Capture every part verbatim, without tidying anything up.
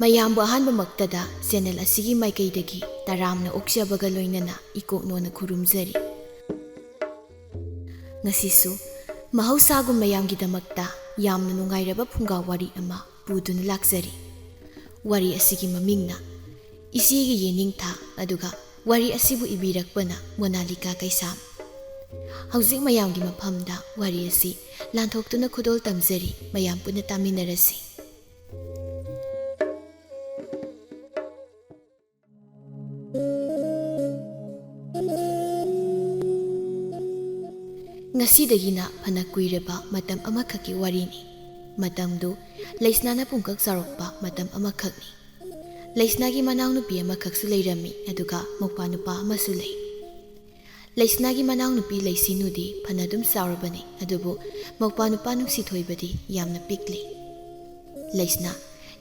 ꯃꯌꯥꯝꯕꯨ ꯑꯍꯥꯟꯕꯃꯛꯇꯗ ꯆꯦꯅꯦꯜ ꯑꯁꯤꯒꯤ ꯃꯥꯏꯀꯩꯗꯒꯤ ꯇꯔꯥꯝꯅ ꯑꯣꯛꯆꯕꯒ ꯂꯣꯏꯅꯅ ꯏꯀꯣꯛꯅꯣꯅ ꯈꯨꯔꯨꯝꯖꯔꯤ꯫ ꯉꯁꯤꯁꯨ ꯃꯍꯧꯁꯥꯒꯨꯝ ꯃꯌꯥꯝꯒꯤꯗꯃꯛꯇ ꯌꯥꯝꯅ ꯅꯨꯡꯉꯥꯏꯔꯕ ꯐꯨꯡꯒꯥ ꯋꯥꯔꯤ ꯑꯃ ꯄꯨꯗꯨꯅ ꯂꯥꯛꯆꯔꯤ꯫ ꯋꯥꯔꯤ ꯑꯁꯤꯒꯤ ꯃꯃꯤꯡꯅ ꯏꯆꯦꯒꯤ ꯌꯦꯅꯤꯡꯊꯥ, ꯑꯗꯨꯒ ꯋꯥꯔꯤ ꯑꯁꯤꯕꯨ ꯏꯕꯤꯔꯛꯄꯅ ꯃꯣꯅꯥꯂꯤꯀꯥ ꯀꯩꯁꯥꯝ꯫ ꯍꯧꯖꯤꯛ ꯃꯌꯥꯝꯒꯤ ꯃꯐꯝꯗ ꯋꯥꯔꯤ ꯑꯁꯤ ꯂꯥꯟꯊꯣꯛꯇꯨꯅ ꯈꯨꯗꯣꯜ ꯇꯝꯖꯔꯤ, ꯃꯌꯥꯝ ꯄꯨꯟꯅ ꯇꯥꯃꯤꯟꯅꯔꯁꯤ꯫ ꯉꯁꯤꯗꯒꯤꯅ ꯐꯅ ꯀꯨꯏꯔꯕ ꯃꯇꯝ ꯑꯃꯈꯛꯀꯤ ꯋꯥꯔꯤꯅꯤ꯫ ꯃꯇꯝꯗꯨ ꯂꯩꯁꯅꯥꯅ ꯄꯨꯡꯀꯛ ꯆꯥꯎꯔꯛꯄ ꯃꯇꯝ ꯑꯃꯈꯛꯅꯤ꯫ ꯂꯩꯁꯅꯥꯒꯤ ꯃꯅꯥꯎꯅꯨꯄꯤ ꯑꯃꯈꯛꯁꯨ ꯂꯩꯔꯝꯃꯤ, ꯑꯗꯨꯒ ꯃꯧꯄ꯭ꯋꯥ ꯅꯨꯄꯥ ꯑꯃꯁꯨ ꯂꯩ꯫ ꯂꯩꯁꯅꯥꯒꯤ ꯃꯅꯥꯎꯅꯨꯄꯤ ꯂꯩꯁꯤꯅꯨꯗꯤ ꯐꯅ ꯑꯗꯨꯝ ꯆꯥꯎꯔꯕꯅꯤ, ꯑꯗꯨꯕꯨ ꯃꯧꯄ꯭ꯋꯥ ꯅꯨꯄꯥ ꯅꯨꯡꯁꯤꯊꯣꯏꯕꯗꯤ ꯌꯥꯝꯅ ꯄꯤꯛꯂꯤ꯫ ꯂꯩꯁꯅꯥ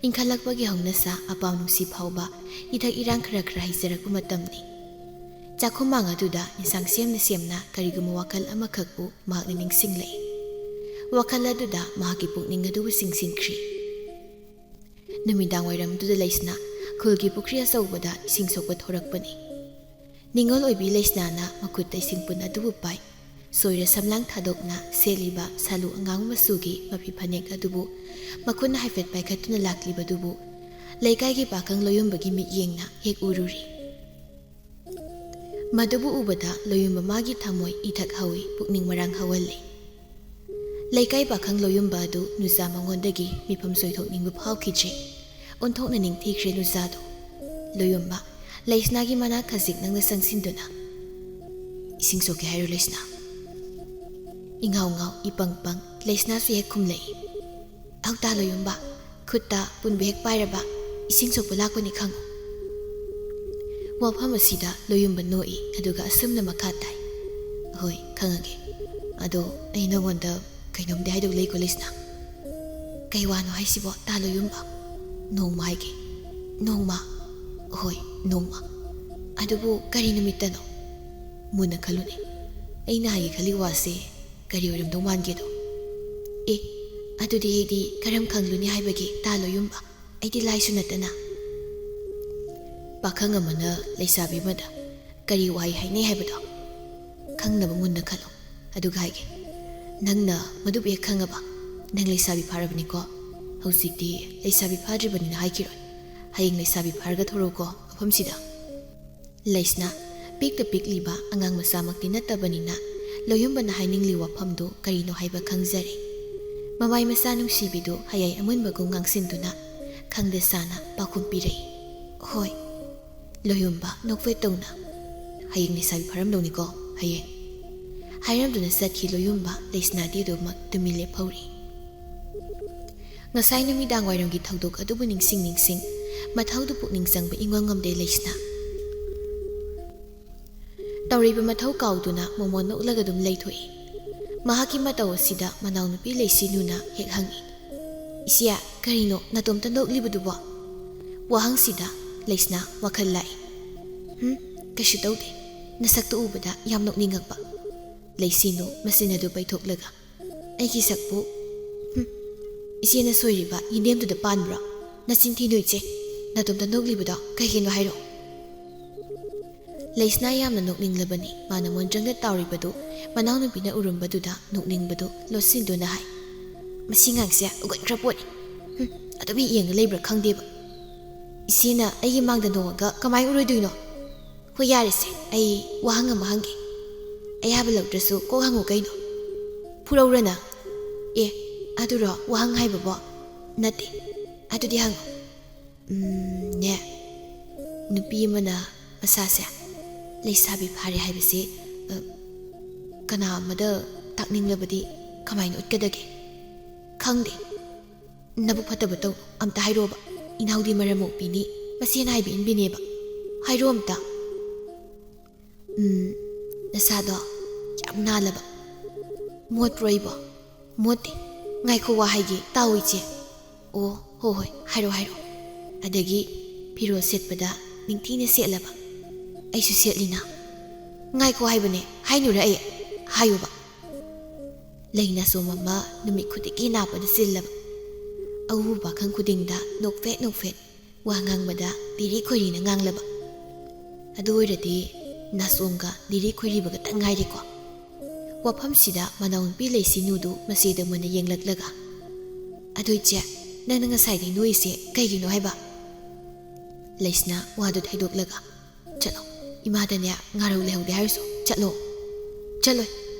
ꯏꯟꯈꯠꯂꯛꯄꯒꯤ ꯍꯧꯅꯁꯥ ꯑꯄꯥꯝ ꯅꯨꯡꯁꯤ ꯐꯥꯎꯕ ꯏꯊꯛ ꯏꯔꯥꯡ ꯈꯔ ꯈꯔ ꯍꯩꯖꯔꯛꯄ ꯃꯇꯝꯅꯤ꯫ ꯆꯥꯛꯈꯨꯃꯥꯡ ꯑꯗꯨꯗ ꯏꯟꯁꯥꯡ ꯁꯦꯝꯅ ꯁꯦꯝꯅ ꯀꯔꯤꯒꯨꯝꯕ ꯋꯥꯈꯜ ꯑꯃꯈꯛꯄꯨ ꯃꯍꯥꯛꯅ ꯅꯤꯡꯁꯤꯡꯂꯛꯏ꯫ ꯋꯥꯈꯜ ꯑꯗꯨꯗ ꯃꯍꯥꯛꯀꯤ ꯄꯨꯛꯅꯤꯡ ꯑꯗꯨꯕꯨ ꯆꯤꯡꯁꯤꯟꯈ꯭ꯔꯤ꯫ ꯅꯨꯃꯤꯗꯥꯡ ꯋꯥꯏꯔꯝꯗꯨꯗ ꯂꯩꯁꯅꯥ ꯈꯨꯜꯒꯤ ꯄꯨꯈ꯭ꯔꯤ ꯑꯆꯧꯕꯗ ꯏꯁꯤꯡ ꯁꯣꯛꯄ ꯊꯣꯔꯛꯄꯅꯤ꯫ ꯅꯤꯡꯉꯣꯜ ꯑꯣꯏꯕꯤ ꯂꯩꯁꯅꯥꯅ ꯃꯈꯨꯠꯇ ꯏꯁꯤꯡ ꯄꯨꯟ ꯑꯗꯨꯕꯨ ꯄꯥꯏ꯫ ꯁꯣꯏꯔ ꯁꯝꯂꯥꯡ ꯊꯥꯗꯣꯛꯅ ꯁꯦꯠꯂꯤꯕ ꯁꯥꯂꯨ ꯑꯉꯥꯡꯕ ꯃꯆꯨꯒꯤ ꯃꯐꯤ ꯐꯅꯦꯛ ꯑꯗꯨꯕꯨ ꯃꯈꯨꯠꯅ ꯍꯥꯏꯐꯦꯠ ꯄꯥꯏꯈꯠꯇꯨꯅ ꯂꯥꯛꯂꯤꯕꯗꯨꯕꯨ ꯂꯩꯀꯥꯏꯒꯤ ꯄꯥꯈꯪ ꯂꯣꯌꯨꯝꯕꯒꯤ ꯃꯤꯠꯌꯦꯡꯅ ꯍꯦꯛ ꯎꯔꯨꯔꯤ꯫ ꯃꯗꯨꯕꯨ ꯎꯕꯗ ꯂꯣꯌꯨꯝꯕ ꯃꯥꯒꯤ ꯊꯃꯣꯏ ꯏꯊꯛ ꯍꯧꯏ, ꯄꯨꯛꯅꯤꯡ ꯃꯔꯥꯡ ꯍꯧꯍꯜꯂꯤ꯫ ꯂꯩꯀꯥꯏ ꯄꯥꯈꯪ ꯂꯣꯌꯨꯝꯕ ꯑꯗꯨ ꯅꯨꯖꯥ ꯃꯉꯣꯟꯗꯒꯤ ꯃꯤꯐꯝ ꯆꯣꯏꯊꯣꯛꯅꯤꯡꯕ ꯐꯥꯎꯈꯤꯗ꯭ꯔꯦ꯫ ꯑꯣꯟꯊꯣꯛꯅ ꯅꯤꯡꯊꯤꯈ꯭ꯔꯦ ꯅꯨꯖꯥꯗꯨ꯫ ꯂꯣꯌꯨꯝꯕ, ꯂꯩꯁꯅꯥꯒꯤ ꯃꯅꯥꯛ ꯈꯖꯤꯛ ꯅꯪꯅ ꯆꯪꯁꯤꯟꯗꯨꯅ꯫ "ꯏꯁꯤꯡ ꯁꯣꯛꯀꯦ ꯍꯥꯏꯔꯣ ꯂꯩꯁꯅꯥ?" ꯏꯉꯥꯎ ꯉꯥꯎ, ꯏꯄꯪ ꯄꯪ, ꯂꯩꯁꯅꯥꯁꯨ ꯍꯦꯛ ꯈꯨꯝꯂꯛꯏ꯫ "ꯑꯧ ꯇꯥ ꯂꯣꯌꯨꯝꯕ, ꯈꯨꯠꯇ ꯄꯨꯟꯕ ꯍꯦꯛ ꯄꯥꯏꯔꯕ ꯏꯁꯤꯡ ꯁꯣꯛꯄ ꯂꯥꯛꯄꯅꯤ ꯈꯪꯉꯨ꯫" ꯋꯥꯐꯝ ꯑꯁꯤꯗ ꯂꯣꯌꯨꯝꯕ ꯅꯣꯛꯏ, ꯑꯗꯨꯒ ꯑꯁꯨꯝꯅ ꯃꯈꯥ ꯇꯥꯏ, "ꯍꯣꯏ, ꯈꯪꯉꯒꯦ꯫ ꯑꯗꯣ ꯑꯩ ꯅꯉꯣꯟꯗ ꯀꯩꯅꯣꯝꯗꯤ ꯍꯥꯏꯗꯧ ꯂꯩꯀꯣ ꯂꯩꯁꯅꯥ꯫" "ꯀꯩ ꯋꯥꯅꯣ ꯍꯥꯏꯁꯤꯕꯣ ꯇꯥ ꯂꯣꯌꯨꯝꯕ?" "ꯅꯣꯡꯃ ꯍꯥꯏꯒꯦ꯫" "ꯅꯣꯡꯃ?" "ꯍꯣꯏ, ꯅꯣꯡꯃ꯫ ꯑꯗꯨꯕꯨ ꯀꯔꯤ ꯅꯨꯃꯤꯠꯇꯅꯣ?" "ꯃꯨꯟꯅ ꯈꯜꯂꯨꯅꯦ꯫ ꯑꯩꯅ ꯍꯥꯏꯒꯦ ꯈꯜꯂꯤ ꯋꯥꯁꯦ ꯀꯔꯤ ꯑꯣꯏꯔꯝꯗꯧ ꯃꯥꯟꯒꯦꯗꯣ?" "ꯑꯦ, ꯑꯗꯨꯗꯤ ꯑꯩꯗꯤ ꯀꯔꯝ ꯈꯪꯂꯨꯅꯤ ꯍꯥꯏꯕꯒꯦ ꯇꯥ ꯂꯣꯌꯨꯝꯕ?" ꯑꯩꯗꯤ ꯂꯥꯏꯁꯨ ꯅꯠꯇꯅ꯫ ꯄꯥꯈꯪ ꯑꯃꯅ ꯂꯩꯁꯥꯕꯤ ꯑꯃꯗ ꯀꯔꯤ ꯋꯥꯍꯩ ꯍꯥꯏꯅꯩ ꯍꯥꯏꯕꯗꯣ ꯈꯪꯅꯕ ꯃꯨꯟꯅ ꯈꯜꯂꯣ꯫ ꯑꯗꯨꯒ ꯍꯥꯏꯒꯦ, ꯅꯪꯅ ꯃꯗꯨꯕꯨ ꯍꯦꯛ ꯈꯪꯉꯕ, ꯅꯪ ꯂꯩꯁꯥꯕꯤ ꯐꯥꯔꯕꯅꯤꯀꯣ꯫ ꯍꯧꯖꯤꯛꯇꯤ ꯂꯩꯁꯥꯕꯤ ꯐꯥꯗ꯭ꯔꯤꯕꯅꯤꯅ ꯍꯥꯏꯈꯤꯔꯣꯏ꯫ ꯍꯌꯦꯡ ꯂꯩꯁꯥꯕꯤ ꯐꯥꯔꯒ ꯊꯣꯔꯛꯎꯀꯣ, ꯃꯐꯝꯁꯤꯗ꯫ ꯂꯩꯁꯅꯥ ꯄꯤꯛꯇ ꯄꯤꯛꯂꯤꯕ ꯑꯉꯥꯡ ꯃꯆꯥꯃꯛꯇꯤ ꯅꯠꯇꯕꯅꯤꯅ, ꯂꯣꯌꯨꯝꯕꯅ ꯍꯥꯏꯅꯤꯡꯂꯤ ꯋꯥꯐꯝꯗꯨ ꯀꯔꯤꯅꯣ ꯍꯥꯏꯕ ꯈꯪꯖꯔꯦ꯫ ꯃꯃꯥꯏ ꯃꯆꯥ ꯅꯨꯡꯁꯤꯕꯤꯗꯨ ꯍꯌꯥꯏ ꯑꯃꯨꯟꯕꯒꯨꯝ ꯉꯥꯡꯁꯤꯟꯗꯨꯅ ꯈꯪꯗ ꯁꯥꯅ ꯄꯥꯎꯈꯨꯝ ꯄꯤꯔꯛꯏ꯫ "ꯍꯣꯏ꯫" ꯂꯣꯌꯨꯝꯕ ꯅꯣꯛꯐꯦꯠ ꯇꯧꯅ, "ꯍꯌꯦꯡ ꯂꯩꯁꯥꯕꯤ ꯐꯥꯔꯝꯗꯧꯅꯤꯀꯣ, ꯍꯌꯦꯡ꯫" ꯍꯥꯏꯔꯝꯗꯨꯅ ꯆꯠꯈꯤ ꯂꯣꯌꯨꯝꯕ꯫ ꯂꯩꯁꯅꯥꯗꯤ ꯑꯗꯨꯃꯛ ꯇꯨꯃꯤꯟ ꯂꯦꯞꯍꯧꯔꯤ꯫ ꯉꯁꯥꯏ ꯅꯨꯃꯤꯗꯥꯡ ꯋꯥꯏꯔꯝꯒꯤ ꯊꯧꯗꯣꯛ ꯑꯗꯨꯕꯨ ꯅꯤꯡꯁꯤꯡ ꯅꯤꯡꯁꯤꯡ ꯃꯊꯧꯗꯨ ꯄꯨꯛꯅꯤꯡ ꯆꯪꯕ ꯏꯉꯝ ꯉꯝꯗꯦ ꯂꯩꯁꯅꯥ꯫ ꯇꯧꯔꯤꯕ ꯃꯊꯧ ꯀꯥꯎꯗꯨꯅ ꯃꯣꯃꯣꯟ ꯅꯣꯛꯂꯒ ꯑꯗꯨꯝ ꯂꯩꯊꯣꯛꯏ꯫ ꯃꯍꯥꯛꯀꯤ ꯃꯇꯧ ꯑꯁꯤꯗ ꯃꯅꯥꯎꯅꯨꯄꯤ ꯂꯩꯁꯤꯅꯨꯅ ꯍꯦꯛ ꯍꯪꯏ, "ꯏꯆꯦ, ꯀꯔꯤꯅꯣ ꯅꯇꯣꯝꯇ ꯅꯣꯛꯂꯤꯕꯗꯨꯕꯣ?" ꯋꯥꯍꯪꯁꯤꯗ ꯂꯩꯁꯅꯥ ꯋꯥꯈꯜ ꯂꯥꯛꯏ꯫ "ꯍꯨꯝ, ꯀꯩꯁꯨ ꯇꯧꯗꯦ꯫ ꯅꯁꯛꯇꯨ ꯎꯕꯗ ꯌꯥꯝ ꯅꯣꯛꯅꯤꯡꯉꯛꯄ꯫" ꯂꯩꯁꯤꯅꯨ ꯃꯆꯤꯟ ꯑꯗꯨ ꯄꯩꯊꯣꯛꯂꯒ, "ꯑꯩꯒꯤ ꯁꯛꯄꯨ, ꯍꯨꯝ, ꯏꯆꯦꯅ ꯁꯣꯏꯔꯤꯕ ꯌꯦꯟꯗꯦꯝꯗꯨꯗ ꯄꯥꯟꯕ꯭ꯔꯣ? ꯅꯆꯤꯟ ꯊꯤꯅꯨ ꯏꯆꯦ, ꯅꯇꯣꯝꯇ ꯅꯣꯛꯂꯤꯕꯗꯣ ꯀꯩꯒꯤꯅꯣ ꯍꯥꯏꯔꯛꯑꯣ?" ꯂꯩꯁꯅꯥ ꯌꯥꯝꯅ ꯅꯣꯛꯅꯤꯡꯂꯕꯅꯤ꯫ ꯃꯥꯅ ꯃꯣꯟꯗ꯭ꯔꯪꯗ ꯇꯥꯎꯔꯤꯕꯗꯨ ꯃꯅꯥꯎꯅꯨꯄꯤꯅ ꯎꯔꯝꯕꯗꯨꯗ ꯅꯣꯛꯅꯤꯡꯕꯗꯨ ꯂꯣꯠꯁꯤꯟꯗꯨꯅ ꯍꯥꯏ, "ꯃꯁꯤ ꯑꯉꯥꯡꯁꯦ ꯑꯣꯒꯟꯈ꯭ꯔ ꯄꯣꯠꯅꯤ꯫ ꯍꯨꯝ, ꯑꯗꯨꯝ ꯍꯦꯛ ꯌꯦꯡꯉ ꯂꯩꯕ꯭ꯔꯥ ꯈꯪꯗꯦꯕ꯫ ꯏꯆꯦꯅ ꯑꯩꯒꯤ ꯃꯥꯡꯗ ꯅꯣꯛꯑꯒ ꯀꯃꯥꯏ ꯎꯔꯣꯏꯗꯣꯏꯅꯣ? ꯍꯣꯏ, ꯌꯥꯔꯦꯁꯦ, ꯑꯩ ꯋꯥꯍꯪ ꯑꯃ ꯍꯪꯒꯦ꯫ ꯑꯩ ꯍꯥꯏꯕ ꯂꯧꯗ꯭ꯔꯁꯨ ꯀꯣꯛ ꯍꯪꯉꯨ ꯀꯩꯅꯣ꯫ ꯐꯨꯔꯧꯔꯅ?" "ꯑꯦ, ꯑꯗꯨꯔꯣ ꯋꯥꯍꯪ ꯍꯥꯏꯕꯕꯣ? ꯅꯠꯇꯦ, ꯑꯗꯨꯗꯤ ꯍꯪꯉꯨ꯫ ꯎꯝ, ꯅꯦ, ꯅꯨꯄꯤ ꯑꯃꯅ ꯃꯁꯥꯁꯦ ꯂꯩꯁꯥꯕꯤ ꯐꯥꯔꯦ ꯍꯥꯏꯕꯁꯤ, ꯑ, ꯀꯅꯥ ꯑꯃꯗ ꯇꯥꯛꯅꯤꯡꯂꯕꯗꯤ ꯀꯃꯥꯏꯅ ꯎꯠꯀꯗꯒꯦ?" "ꯈꯪꯗꯦ꯫ ꯅꯕꯨꯛ ꯐꯠꯇꯕ ꯇꯧ, ꯑꯝꯇ ꯍꯥꯏꯔꯣꯕ꯫ ꯏꯅꯥꯎꯗꯤ ꯃꯔꯝ ꯃꯣꯛꯄꯤꯅꯤ, ꯃꯆꯦꯅ ꯍꯥꯏꯕ ꯏꯟꯕꯤꯅꯦꯕ꯫ ꯍꯥꯏꯔꯣ ꯑꯝꯇ꯫" "ꯎꯝ, ꯅꯁꯥꯗꯣ ꯌꯥꯝ ꯅꯥꯜꯂꯕ꯫ ꯃꯣꯠꯄ꯭ꯔꯣ ꯑꯩꯕꯣ?" "ꯃꯣꯠꯇꯦ꯫ ꯉꯥꯏꯈꯣ, ꯋꯥ ꯍꯥꯏꯒꯦ, ꯇꯥꯎ ꯏꯆꯦ꯫" "ꯑꯣ, ꯍꯣ ꯍꯣꯏ, ꯍꯥꯏꯔꯣ, ꯍꯥꯏꯔꯣ꯫" "ꯑꯗꯒꯤ ꯐꯤꯔꯣꯜ ꯁꯦꯠꯄꯗ ꯅꯤꯡꯊꯤꯅ ꯁꯦꯠꯂꯕ?" "ꯑꯩꯁꯨ ꯁꯦꯠꯂꯤꯅ꯫" "ꯉꯥꯏꯈꯣ ꯍꯥꯏꯕꯅꯦ, ꯍꯥꯏꯅꯨꯔ ꯑꯩ?" "ꯍꯥꯏꯌꯨꯕ꯫" ꯂꯩ ꯅꯥꯆꯣꯝ ꯑꯃ ꯅꯨꯃꯤꯠ ꯈꯨꯗꯤꯡꯒꯤ ꯅꯥꯞꯄꯗ ꯆꯤꯜꯂꯕ꯫ ꯑꯎꯕ ꯄꯥꯈꯪ ꯈꯨꯗꯤꯡꯗ ꯅꯣꯛꯐꯦꯠ ꯅꯣꯛꯐꯦꯠ ꯋꯥ ꯉꯥꯡꯕꯗ ꯂꯤꯔꯤ ꯈꯣꯏꯔꯤꯅ ꯉꯥꯡꯂꯕ꯫ ꯑꯗꯨ ꯑꯣꯏꯔꯗꯤ ꯅꯥꯁꯣꯝꯒ ꯂꯤꯔꯤ ꯈꯣꯏꯔꯤꯕꯒꯇꯪ ꯉꯥꯏꯔꯦꯀꯣ꯫ ꯋꯥꯐꯝꯁꯤꯗ ꯃꯅꯥꯎꯅꯨꯄꯤ ꯂꯩꯁꯤꯅꯨꯗꯨ ꯃꯆꯦꯗ ꯃꯨꯟꯅ ꯌꯦꯡꯂꯛꯂꯒ, "ꯑꯗꯨ ꯏꯆꯦ, ꯅꯪꯅ ꯉꯁꯥꯏꯗꯩ ꯅꯣꯛꯏꯁꯦ ꯀꯩꯒꯤꯅꯣ ꯍꯥꯏꯕ?" ꯂꯩꯁꯅꯥ ꯋꯥꯗꯨ ꯊꯩꯗꯣꯛꯂꯒ, "ꯆꯠꯂꯣ, ꯏꯃꯥꯗꯅꯦ ꯉꯥꯔꯧ ꯂꯩꯍꯧꯗꯦ ꯍꯥꯏꯔꯨꯆꯣ, ꯆꯠꯂꯣ꯫ ꯆꯠꯂꯣꯏ,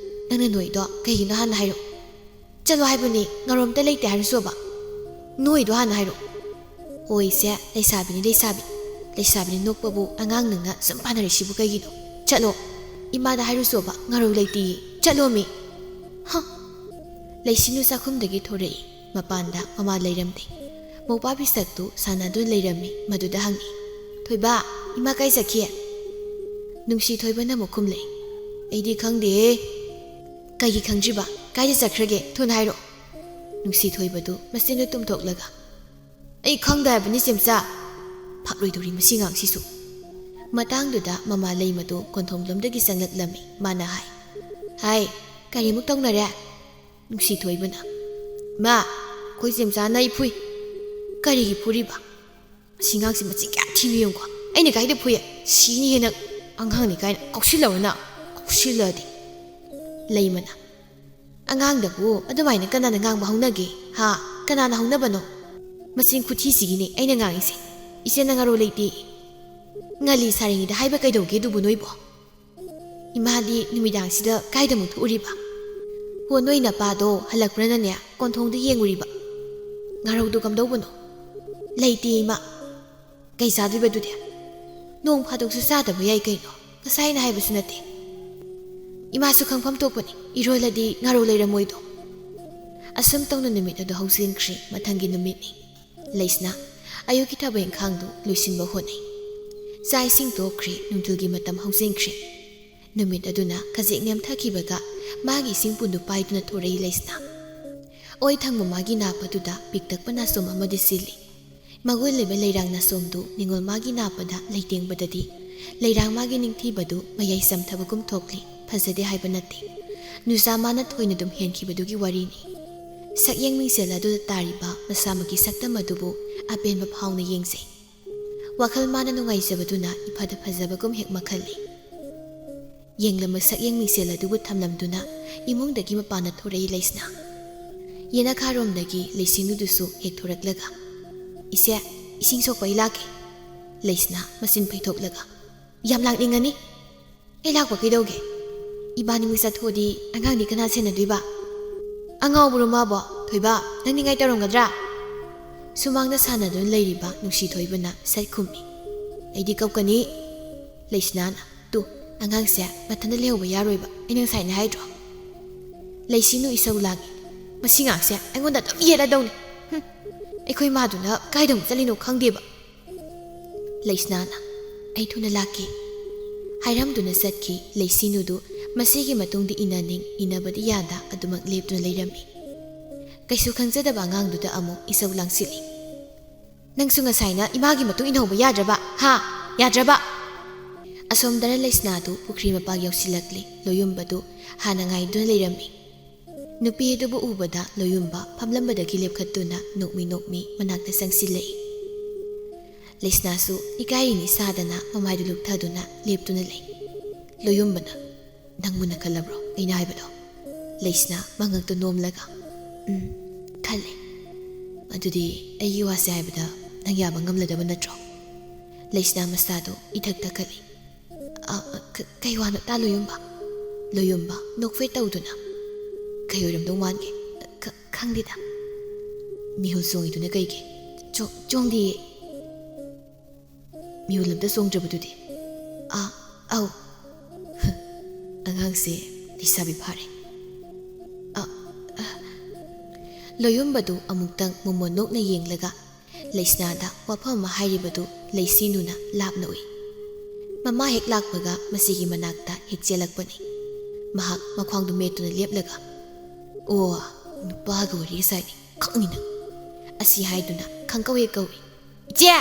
ꯅꯪꯅ ꯅꯣꯛꯏꯗꯣ ꯀꯩꯒꯤꯅꯣ ꯍꯥꯟꯅ ꯍꯥꯏꯔꯛꯑꯣ꯫ ꯆꯠꯂꯣ ꯍꯥꯏꯕꯅꯤ, ꯉꯥꯔꯧ ꯑꯝꯇ ꯂꯩꯇꯦ ꯍꯥꯏꯔꯨꯆꯣꯕ꯫ ꯅꯣꯛꯏꯗꯣ ꯍꯥꯟꯅ ꯍꯥꯏꯔꯛꯑꯣ꯫" "ꯍꯣꯏꯁꯦ, ꯂꯩꯁꯥꯕꯤꯅꯤ ꯂꯩꯁꯥꯕꯤ꯫ ꯂꯩꯁꯥꯕꯤꯅ ꯅꯣꯛꯄꯕꯨ ꯑꯉꯥꯡ ꯅꯪꯅ ꯁꯨꯝ ꯄꯥꯟꯅꯔꯤꯁꯤꯕꯨ ꯀꯩꯒꯤꯅꯣ? ꯆꯠꯂꯣ, ꯏꯃꯥꯗ ꯍꯥꯏꯔꯨꯆꯣꯕ, ꯉꯥꯔꯧ ꯂꯩꯇꯦꯌꯦ꯫ ꯆꯠꯂꯣꯃꯤ꯫" ꯍ! ꯂꯩꯁꯤꯅꯨ ꯆꯥꯛꯈꯨꯝꯗꯒꯤ ꯊꯣꯔꯛꯏ꯫ ꯃꯄꯥꯟꯗ ꯃꯃꯥ ꯂꯩꯔꯝꯗꯦ꯫ ꯃꯧꯄꯥ ꯄꯤꯁꯛꯇꯨ ꯁꯥꯟꯅꯗꯨꯅ ꯂꯩꯔꯝꯃꯤ꯫ ꯃꯗꯨꯗ ꯍꯪꯉꯤ, "ꯊꯣꯏꯕ, ꯏꯃꯥ ꯀꯥꯏ ꯆꯠꯈꯤ?" ꯅꯨꯡꯁꯤ ꯊꯣꯏꯕꯅ ꯑꯃꯨꯛ ꯈꯨꯝꯂꯛꯏ, "ꯑꯩꯗꯤ ꯈꯪꯗꯦꯍꯦ꯫" "ꯀꯩꯒꯤ ꯈꯪꯗ꯭ꯔꯤꯕ? ꯀꯥꯏꯗ ꯆꯠꯈ꯭ꯔꯒꯦ? ꯊꯨꯅ ꯍꯥꯏꯔꯛꯑꯣ꯫" ꯅꯨꯡꯁꯤ ꯊꯣꯏꯕꯗꯨ ꯃꯆꯤꯟꯗꯨ ꯇꯨꯝꯊꯣꯛꯂꯒ, "ꯑꯩ ꯈꯪꯗꯦ ꯍꯥꯏꯕꯅꯤ, ꯆꯦꯝꯆꯥ꯫" ꯐꯥꯛꯂꯣꯏꯗꯧꯔꯤ ꯃꯁꯤ ꯑꯉꯥꯡꯁꯤꯁꯨ꯫ ꯃꯇꯥꯡꯗꯨꯗ ꯃꯃꯥ ꯂꯩꯃꯗꯨ ꯀꯣꯟꯊꯣꯡꯂꯣꯝꯗꯒꯤ ꯆꯪꯂꯛꯂꯝꯃꯤ꯫ ꯃꯥꯅ ꯍꯥꯏ, "ꯍꯥꯏ, ꯀꯔꯤꯃꯨꯛ ꯇꯧꯅꯔꯦ?" ꯅꯨꯡꯁꯤ ꯊꯣꯏꯕꯅ, "ꯃꯥ, ꯑꯩꯈꯣꯏ ꯆꯦꯝꯆꯥꯅ ꯑꯩ ꯐꯨꯏ꯫" "ꯀꯔꯤꯒꯤ ꯐꯨꯔꯤꯕ? ꯃꯁꯤ ꯑꯉꯥꯡꯁꯤ ꯃꯆꯤꯟ ꯀꯌꯥ ꯊꯤꯕ ꯌꯦꯡꯉꯨꯀꯣ꯫ ꯑꯩꯅ ꯀꯥꯏꯗ ꯐꯨꯏ? ꯁꯤꯅꯤ ꯍꯦꯟꯅ ꯑꯉꯥꯡꯅꯤ ꯀꯥꯏꯅ ꯀꯥꯎꯁꯤꯜꯂꯕꯅ ꯀꯥꯎꯁꯤꯜꯂꯗꯤ꯫" ꯂꯩꯃꯅ, "ꯑꯉꯥꯡꯗꯕꯨ ꯑꯗꯨꯃꯥꯏꯅ ꯀꯅꯥꯅ ꯉꯥꯡꯕ ꯍꯧꯅꯒꯦ? ꯍꯥ? ꯀꯅꯥꯅ ꯍꯧꯅꯕꯅꯣ? ꯃꯆꯤꯟ ꯈꯨꯊꯤꯁꯤꯒꯤꯅꯦ ꯑꯩꯅ ꯉꯥꯡꯉꯤꯁꯦ꯫ ꯏꯆꯦꯅ ꯉꯥꯔꯧ ꯂꯩꯇꯦ꯫ ꯉꯜꯂꯤ ꯁꯥꯔꯤꯉꯩꯗ ꯍꯥꯏꯕ ꯀꯩꯗꯧꯒꯦ ꯑꯗꯨꯕꯨ ꯅꯣꯏꯕꯣ? ꯏꯃꯥꯗꯤ ꯅꯨꯃꯤꯗꯥꯡꯁꯤꯗ ꯀꯥꯏꯗ ꯑꯃꯨꯛ ꯊꯣꯛꯎꯔꯤꯕ? ꯍꯣ, ꯅꯣꯏ ꯅꯄꯥꯗꯣ ꯍꯜꯂꯛꯄ꯭ꯔꯅꯅꯦ ꯀꯣꯟꯊꯣꯡꯗ ꯌꯦꯡꯉꯨꯔꯤꯕ꯫ ꯉꯥꯔꯧꯗꯣ ꯀꯝꯗꯧꯕꯅꯣ?" "ꯂꯩꯇꯦ ꯏꯃꯥ꯫" "ꯀꯩ ꯆꯥꯗꯣꯏꯕ ꯑꯗꯨꯗꯤ? ꯅꯣꯡ ꯐꯥꯗꯣꯛꯁꯨ ꯆꯥꯗꯕ ꯌꯥꯏ ꯀꯩꯅꯣ꯫ ꯉꯁꯥꯏꯅ ꯍꯥꯏꯕꯁꯨ ꯅꯠꯇꯦ꯫ ꯏꯃꯥꯁꯨ ꯈꯪꯐꯝ ꯊꯣꯛꯄꯅꯤ, ꯏꯔꯣꯜꯂꯗꯤ ꯉꯥꯔꯧ ꯂꯩꯔꯝꯃꯣꯏꯗꯣ꯫" ꯑꯁꯨꯝ ꯇꯧꯅ ꯅꯨꯃꯤꯠ ꯑꯗꯨ ꯍꯧꯖꯤꯟꯈ꯭ꯔꯦ꯫ ꯃꯊꯪꯒꯤ ꯅꯨꯃꯤꯠꯅꯤ꯫ ꯂꯩꯁꯅꯥ ꯑꯌꯨꯛꯀꯤ ꯊꯕꯛ ꯏꯪꯈꯥꯡꯗꯨ ꯂꯣꯏꯁꯤꯟꯕ ꯍꯣꯠꯅꯩ꯫ ꯆꯥꯛ ꯏꯁꯤꯡ ꯇꯣꯛꯈ꯭ꯔꯦ, ꯅꯨꯡꯊꯤꯜꯒꯤ ꯃꯇꯝ ꯍꯧꯖꯤꯟꯈ꯭ꯔꯦ꯫ ꯅꯨꯃꯤꯠ ꯑꯗꯨꯅ ꯈꯖꯤꯛ ꯅꯦꯝꯊꯈꯤꯕꯒ ꯃꯥꯒꯤ ꯏꯁꯤꯡ ꯄꯨꯟꯗꯨ ꯄꯥꯏꯗꯨꯅ ꯊꯣꯔꯛꯏ ꯂꯩꯁꯅꯥ꯫ ꯑꯣꯏ ꯊꯪꯕ ꯃꯥꯒꯤ ꯅꯥꯞꯄꯗꯨꯗ ꯄꯤꯛꯇꯛꯄ ꯅꯥꯆꯣꯝ ꯑꯃꯗꯤ ꯁꯤꯜꯂꯤ꯫ ꯃꯒꯨꯟ ꯂꯩꯕ ꯂꯩꯔꯥꯡ ꯅꯥꯆꯣꯝꯗꯨ ꯅꯤꯡꯉꯣꯜ ꯃꯥꯒꯤ ꯅꯥꯞꯄꯗ ꯂꯩꯇꯦꯡꯕꯗꯗꯤ ꯂꯩꯔꯥꯡ ꯃꯥꯒꯤ ꯅꯤꯡꯊꯤꯕꯗꯨ ꯃꯌꯥꯏ ꯆꯝꯊꯕꯒꯨꯝ ꯊꯣꯛꯂꯤ꯫ ꯐꯖꯗꯦ ꯍꯥꯏꯕ ꯅꯠꯇꯦ꯫ ꯅꯨꯆꯥ ꯃꯥꯅ ꯊꯣꯏꯅ ꯑꯗꯨꯝ ꯍꯦꯟꯈꯤꯕꯗꯨꯒꯤ ꯋꯥꯔꯤꯅꯤ꯫ ꯁꯛꯌꯦꯡ ꯃꯤꯡꯁꯦꯜ ꯑꯗꯨꯗ ꯇꯥꯔꯤꯕ ꯃꯁꯥꯃꯛꯀꯤ ꯁꯛꯇꯝ ꯑꯗꯨꯕꯨ ꯑꯄꯦꯟꯕ ꯐꯥꯎꯅ ꯌꯦꯡꯖꯩ꯫ ꯋꯥꯈꯜ ꯃꯥꯅ ꯅꯨꯡꯉꯥꯏꯖꯕꯗꯨꯅ ꯏꯐꯗ ꯐꯖꯕꯒꯨꯝ ꯍꯦꯛ ꯃꯥꯡꯍꯜꯂꯤ꯫ ꯌꯦꯡꯂꯝꯕ ꯁꯛꯌꯦꯡ ꯃꯤꯡꯁꯦꯜ ꯑꯗꯨꯕꯨ ꯊꯝꯂꯝꯗꯨꯅ ꯏꯃꯨꯡꯗꯒꯤ ꯃꯄꯥꯟꯗ ꯊꯣꯔꯛꯏ ꯂꯩꯁꯅꯥ꯫ ꯌꯦꯅꯈꯥꯔꯣꯝꯗꯒꯤ ꯂꯩꯁꯤꯡꯅꯨꯗꯨꯁꯨ ꯍꯦꯛ ꯊꯣꯔꯛꯂꯒ, "ꯏꯆꯦ, ꯏꯁꯤꯡ ꯁꯣꯛꯄ ꯑꯩ ꯂꯥꯛꯀꯦ꯫" ꯂꯩꯁꯅꯥ ꯃꯆꯤꯟ ꯐꯩꯊꯣꯛꯂꯒ, "ꯌꯥꯝ ꯂꯥꯛꯅꯤꯡꯉꯅꯤ꯫ ꯑꯩ ꯂꯥꯛꯄ ꯀꯩꯗꯧꯒꯦ? ꯏꯕꯥꯅꯤꯃꯛ ꯆꯠꯊꯣꯛꯑꯗꯤ ꯑꯉꯥꯡꯗꯤ ꯀꯅꯥ ꯁꯦꯟꯅꯗꯣꯏꯕ?" "ꯑꯉꯥꯎꯕꯔꯣ ꯃꯥꯕꯣ? ꯊꯣꯏꯕ, ꯅꯪ ꯅꯤꯡꯉꯥꯏ ꯇꯧꯔꯝꯒꯗ꯭ꯔꯥ?" ꯁꯨꯃꯥꯡꯗ ꯁꯥꯟꯅꯗꯨꯅ ꯂꯩꯔꯤꯕ ꯅꯨꯡꯁꯤ ꯊꯣꯏꯕꯅ ꯁꯠ ꯈꯨꯝꯃꯤ꯫ "ꯑꯩꯗꯤ ꯀꯞꯀꯅꯤ꯫" ꯂꯩꯁꯅꯥꯅ, "ꯇꯨ, ꯑꯉꯥꯡꯁꯦ ꯃꯊꯟꯇ ꯂꯩꯍꯧꯕ ꯌꯥꯔꯣꯏꯕ, ꯑꯩꯅ ꯉꯁꯥꯏꯅ ꯍꯥꯏꯗ꯭ꯔꯣ?" ꯂꯩꯁꯤꯡꯅꯨ ꯏꯁꯧ ꯂꯥꯡꯉꯤ꯫ "ꯃꯁꯤ ꯉꯥꯛꯁꯦ ꯑꯩꯉꯣꯟꯗ ꯑꯗꯨꯝ ꯌꯦꯠꯂꯗꯧꯅꯤ꯫ ꯍꯨꯝ, ꯑꯩꯈꯣꯏ ꯃꯥꯗꯨꯅ ꯀꯥꯏꯗ ꯑꯃꯨꯛ ꯆꯠꯂꯤꯅꯣ ꯈꯪꯗꯦꯕ꯫" ꯂꯩꯁꯅꯥꯅ, "ꯑꯩ ꯊꯨꯅ ꯂꯥꯛꯀꯦ" ꯍꯥꯏꯔꯝꯗꯨꯅ ꯆꯠꯈꯤ꯫ ꯂꯩꯁꯤꯡꯅꯨꯗꯨ ꯃꯁꯤꯒꯤ ꯃꯇꯨꯡꯗꯤ ꯏꯟꯅꯅꯤꯡ ꯏꯟꯅꯕꯗꯤ ꯌꯥꯗ ꯑꯗꯨꯃꯛ ꯂꯦꯞꯇꯨꯅ ꯂꯩꯔꯝꯃꯤ꯫ ꯀꯩꯁꯨ ꯈꯪꯖꯗꯕ ꯑꯉꯥꯡꯗꯨꯗ ꯑꯃꯨꯛ ꯏꯁꯧ ꯂꯥꯡꯁꯤꯜꯂꯤ꯫ "ꯅꯪꯁꯨ ꯉꯁꯥꯏꯅ ꯏꯃꯥꯒꯤ ꯃꯇꯨꯡ ꯏꯟꯍꯧꯕ ꯌꯥꯗ꯭ꯔꯕ? ꯍꯥ? ꯌꯥꯗ꯭ꯔꯕ?" ꯑꯁꯣꯝꯗꯅ ꯂꯩꯁꯅꯥꯗꯨ ꯄꯨꯈ꯭ꯔꯤ ꯃꯄꯥ ꯌꯧꯁꯤꯜꯂꯛꯂꯤ꯫ ꯂꯣꯌꯨꯝꯕꯗꯨ ꯍꯥꯟꯅ ꯉꯥꯏꯗꯨꯅ ꯂꯩꯔꯝꯃꯤ꯫ ꯅꯨꯄꯤ ꯑꯗꯨꯕꯨ ꯎꯕꯗ ꯂꯣꯌꯨꯝꯕ ꯐꯝꯂꯝꯕꯗꯒꯤ ꯂꯦꯞꯈꯠꯇꯨꯅ ꯅꯣꯛꯃꯤ ꯅꯣꯛꯃꯤ ꯃꯅꯥꯛꯇ ꯆꯪꯁꯤꯜꯂꯛꯏ꯫ ꯂꯩꯁꯅꯥꯁꯨ ꯏꯀꯥꯏꯔꯤꯅꯤ ꯁꯥꯗꯅ ꯃꯃꯥꯏꯗꯨ ꯂꯨꯞꯊꯗꯨꯅ ꯂꯦꯞꯇꯨꯅ ꯂꯩ꯫ ꯂꯣꯌꯨꯝꯕꯅ, "ꯅꯪ ꯃꯨꯟꯅ ꯈꯜꯂꯕ꯭ꯔꯣ ꯑꯩꯅ ꯍꯥꯏꯕꯗꯣ?" ꯂꯩꯁꯅꯥ ꯃꯉꯛꯇꯨ ꯅꯣꯝꯂꯒ, "ꯎꯝ, ꯈꯜꯂꯦ꯫ ꯑꯗꯨꯗꯤ ꯑꯩꯒꯤ ꯋꯥꯁꯦ ꯍꯥꯏꯕꯗ ꯅꯪ ꯌꯥꯕ ꯉꯝꯂꯗꯕ ꯅꯠꯇ꯭ꯔꯣ?" ꯂꯩꯁꯅꯥ ꯃꯁꯥꯗꯨ ꯏꯊꯛ ꯊꯛꯀꯠꯂꯤ꯫ "ꯑ, ꯑ, ꯀ-, ꯀꯩ ꯋꯥꯅꯣ ꯇꯥ ꯂꯣꯌꯨꯝꯕ?" ꯂꯣꯌꯨꯝꯕ ꯅꯣꯛꯐꯦꯠ ꯇꯧꯗꯨꯅ, "ꯀꯩ ꯑꯣꯏꯔꯝꯗꯧ ꯃꯥꯟꯒꯦ? ꯈ-, ꯈꯪꯗꯦꯗ꯫" "ꯃꯤꯍꯨꯜ ꯆꯣꯡꯉꯤꯗꯨꯅ ꯀꯩꯒꯤ?" "ꯆꯣ-, ꯆꯣꯡꯗꯤꯌꯦ꯫" "ꯃꯤꯍꯨꯜ ꯑꯝꯇ ꯆꯣꯡꯗ꯭ꯔꯕꯗꯨꯗꯤ?" "ꯑꯥ, ꯑꯧ꯫" "ꯑꯉꯥꯡꯁꯦ ꯂꯩꯁꯥꯕꯤ ꯐꯥꯔꯦ꯫" ꯑ, ꯑ꯫ ꯂꯣꯌꯨꯝꯕꯗꯨ ꯑꯃꯨꯛꯇꯪ ꯃꯣꯃꯣꯟ ꯅꯣꯛꯅ ꯌꯦꯡꯂꯒ ꯂꯩꯁꯅꯥꯗ ꯋꯥꯐꯝ ꯑꯃ ꯍꯥꯏꯔꯤꯕꯗꯨ ꯂꯩꯁꯤꯅꯨꯅ ꯂꯥꯞꯅ ꯎꯏ꯫ ꯃꯃꯥ ꯍꯦꯛ ꯂꯥꯛꯄꯒ ꯃꯁꯤꯒꯤ ꯃꯅꯥꯛꯇ ꯍꯦꯛ ꯆꯦꯜꯂꯛꯄꯅꯤ꯫ ꯃꯍꯥꯛ ꯃꯈ꯭ꯋꯥꯡꯗꯨ ꯃꯦꯠꯇꯨꯅ ꯂꯦꯞꯂꯒ, "ꯑꯣ, ꯅꯨꯄꯥꯒ ꯋꯥꯔꯤ ꯁꯥꯏꯅꯤ, ꯈꯪꯅꯤ ꯅꯪ꯫" ꯑꯁꯤ ꯍꯥꯏꯗꯨꯅ ꯈꯪꯀꯧ ꯍꯦꯛ ꯀꯧꯏ꯫ "ꯏꯆꯦ!"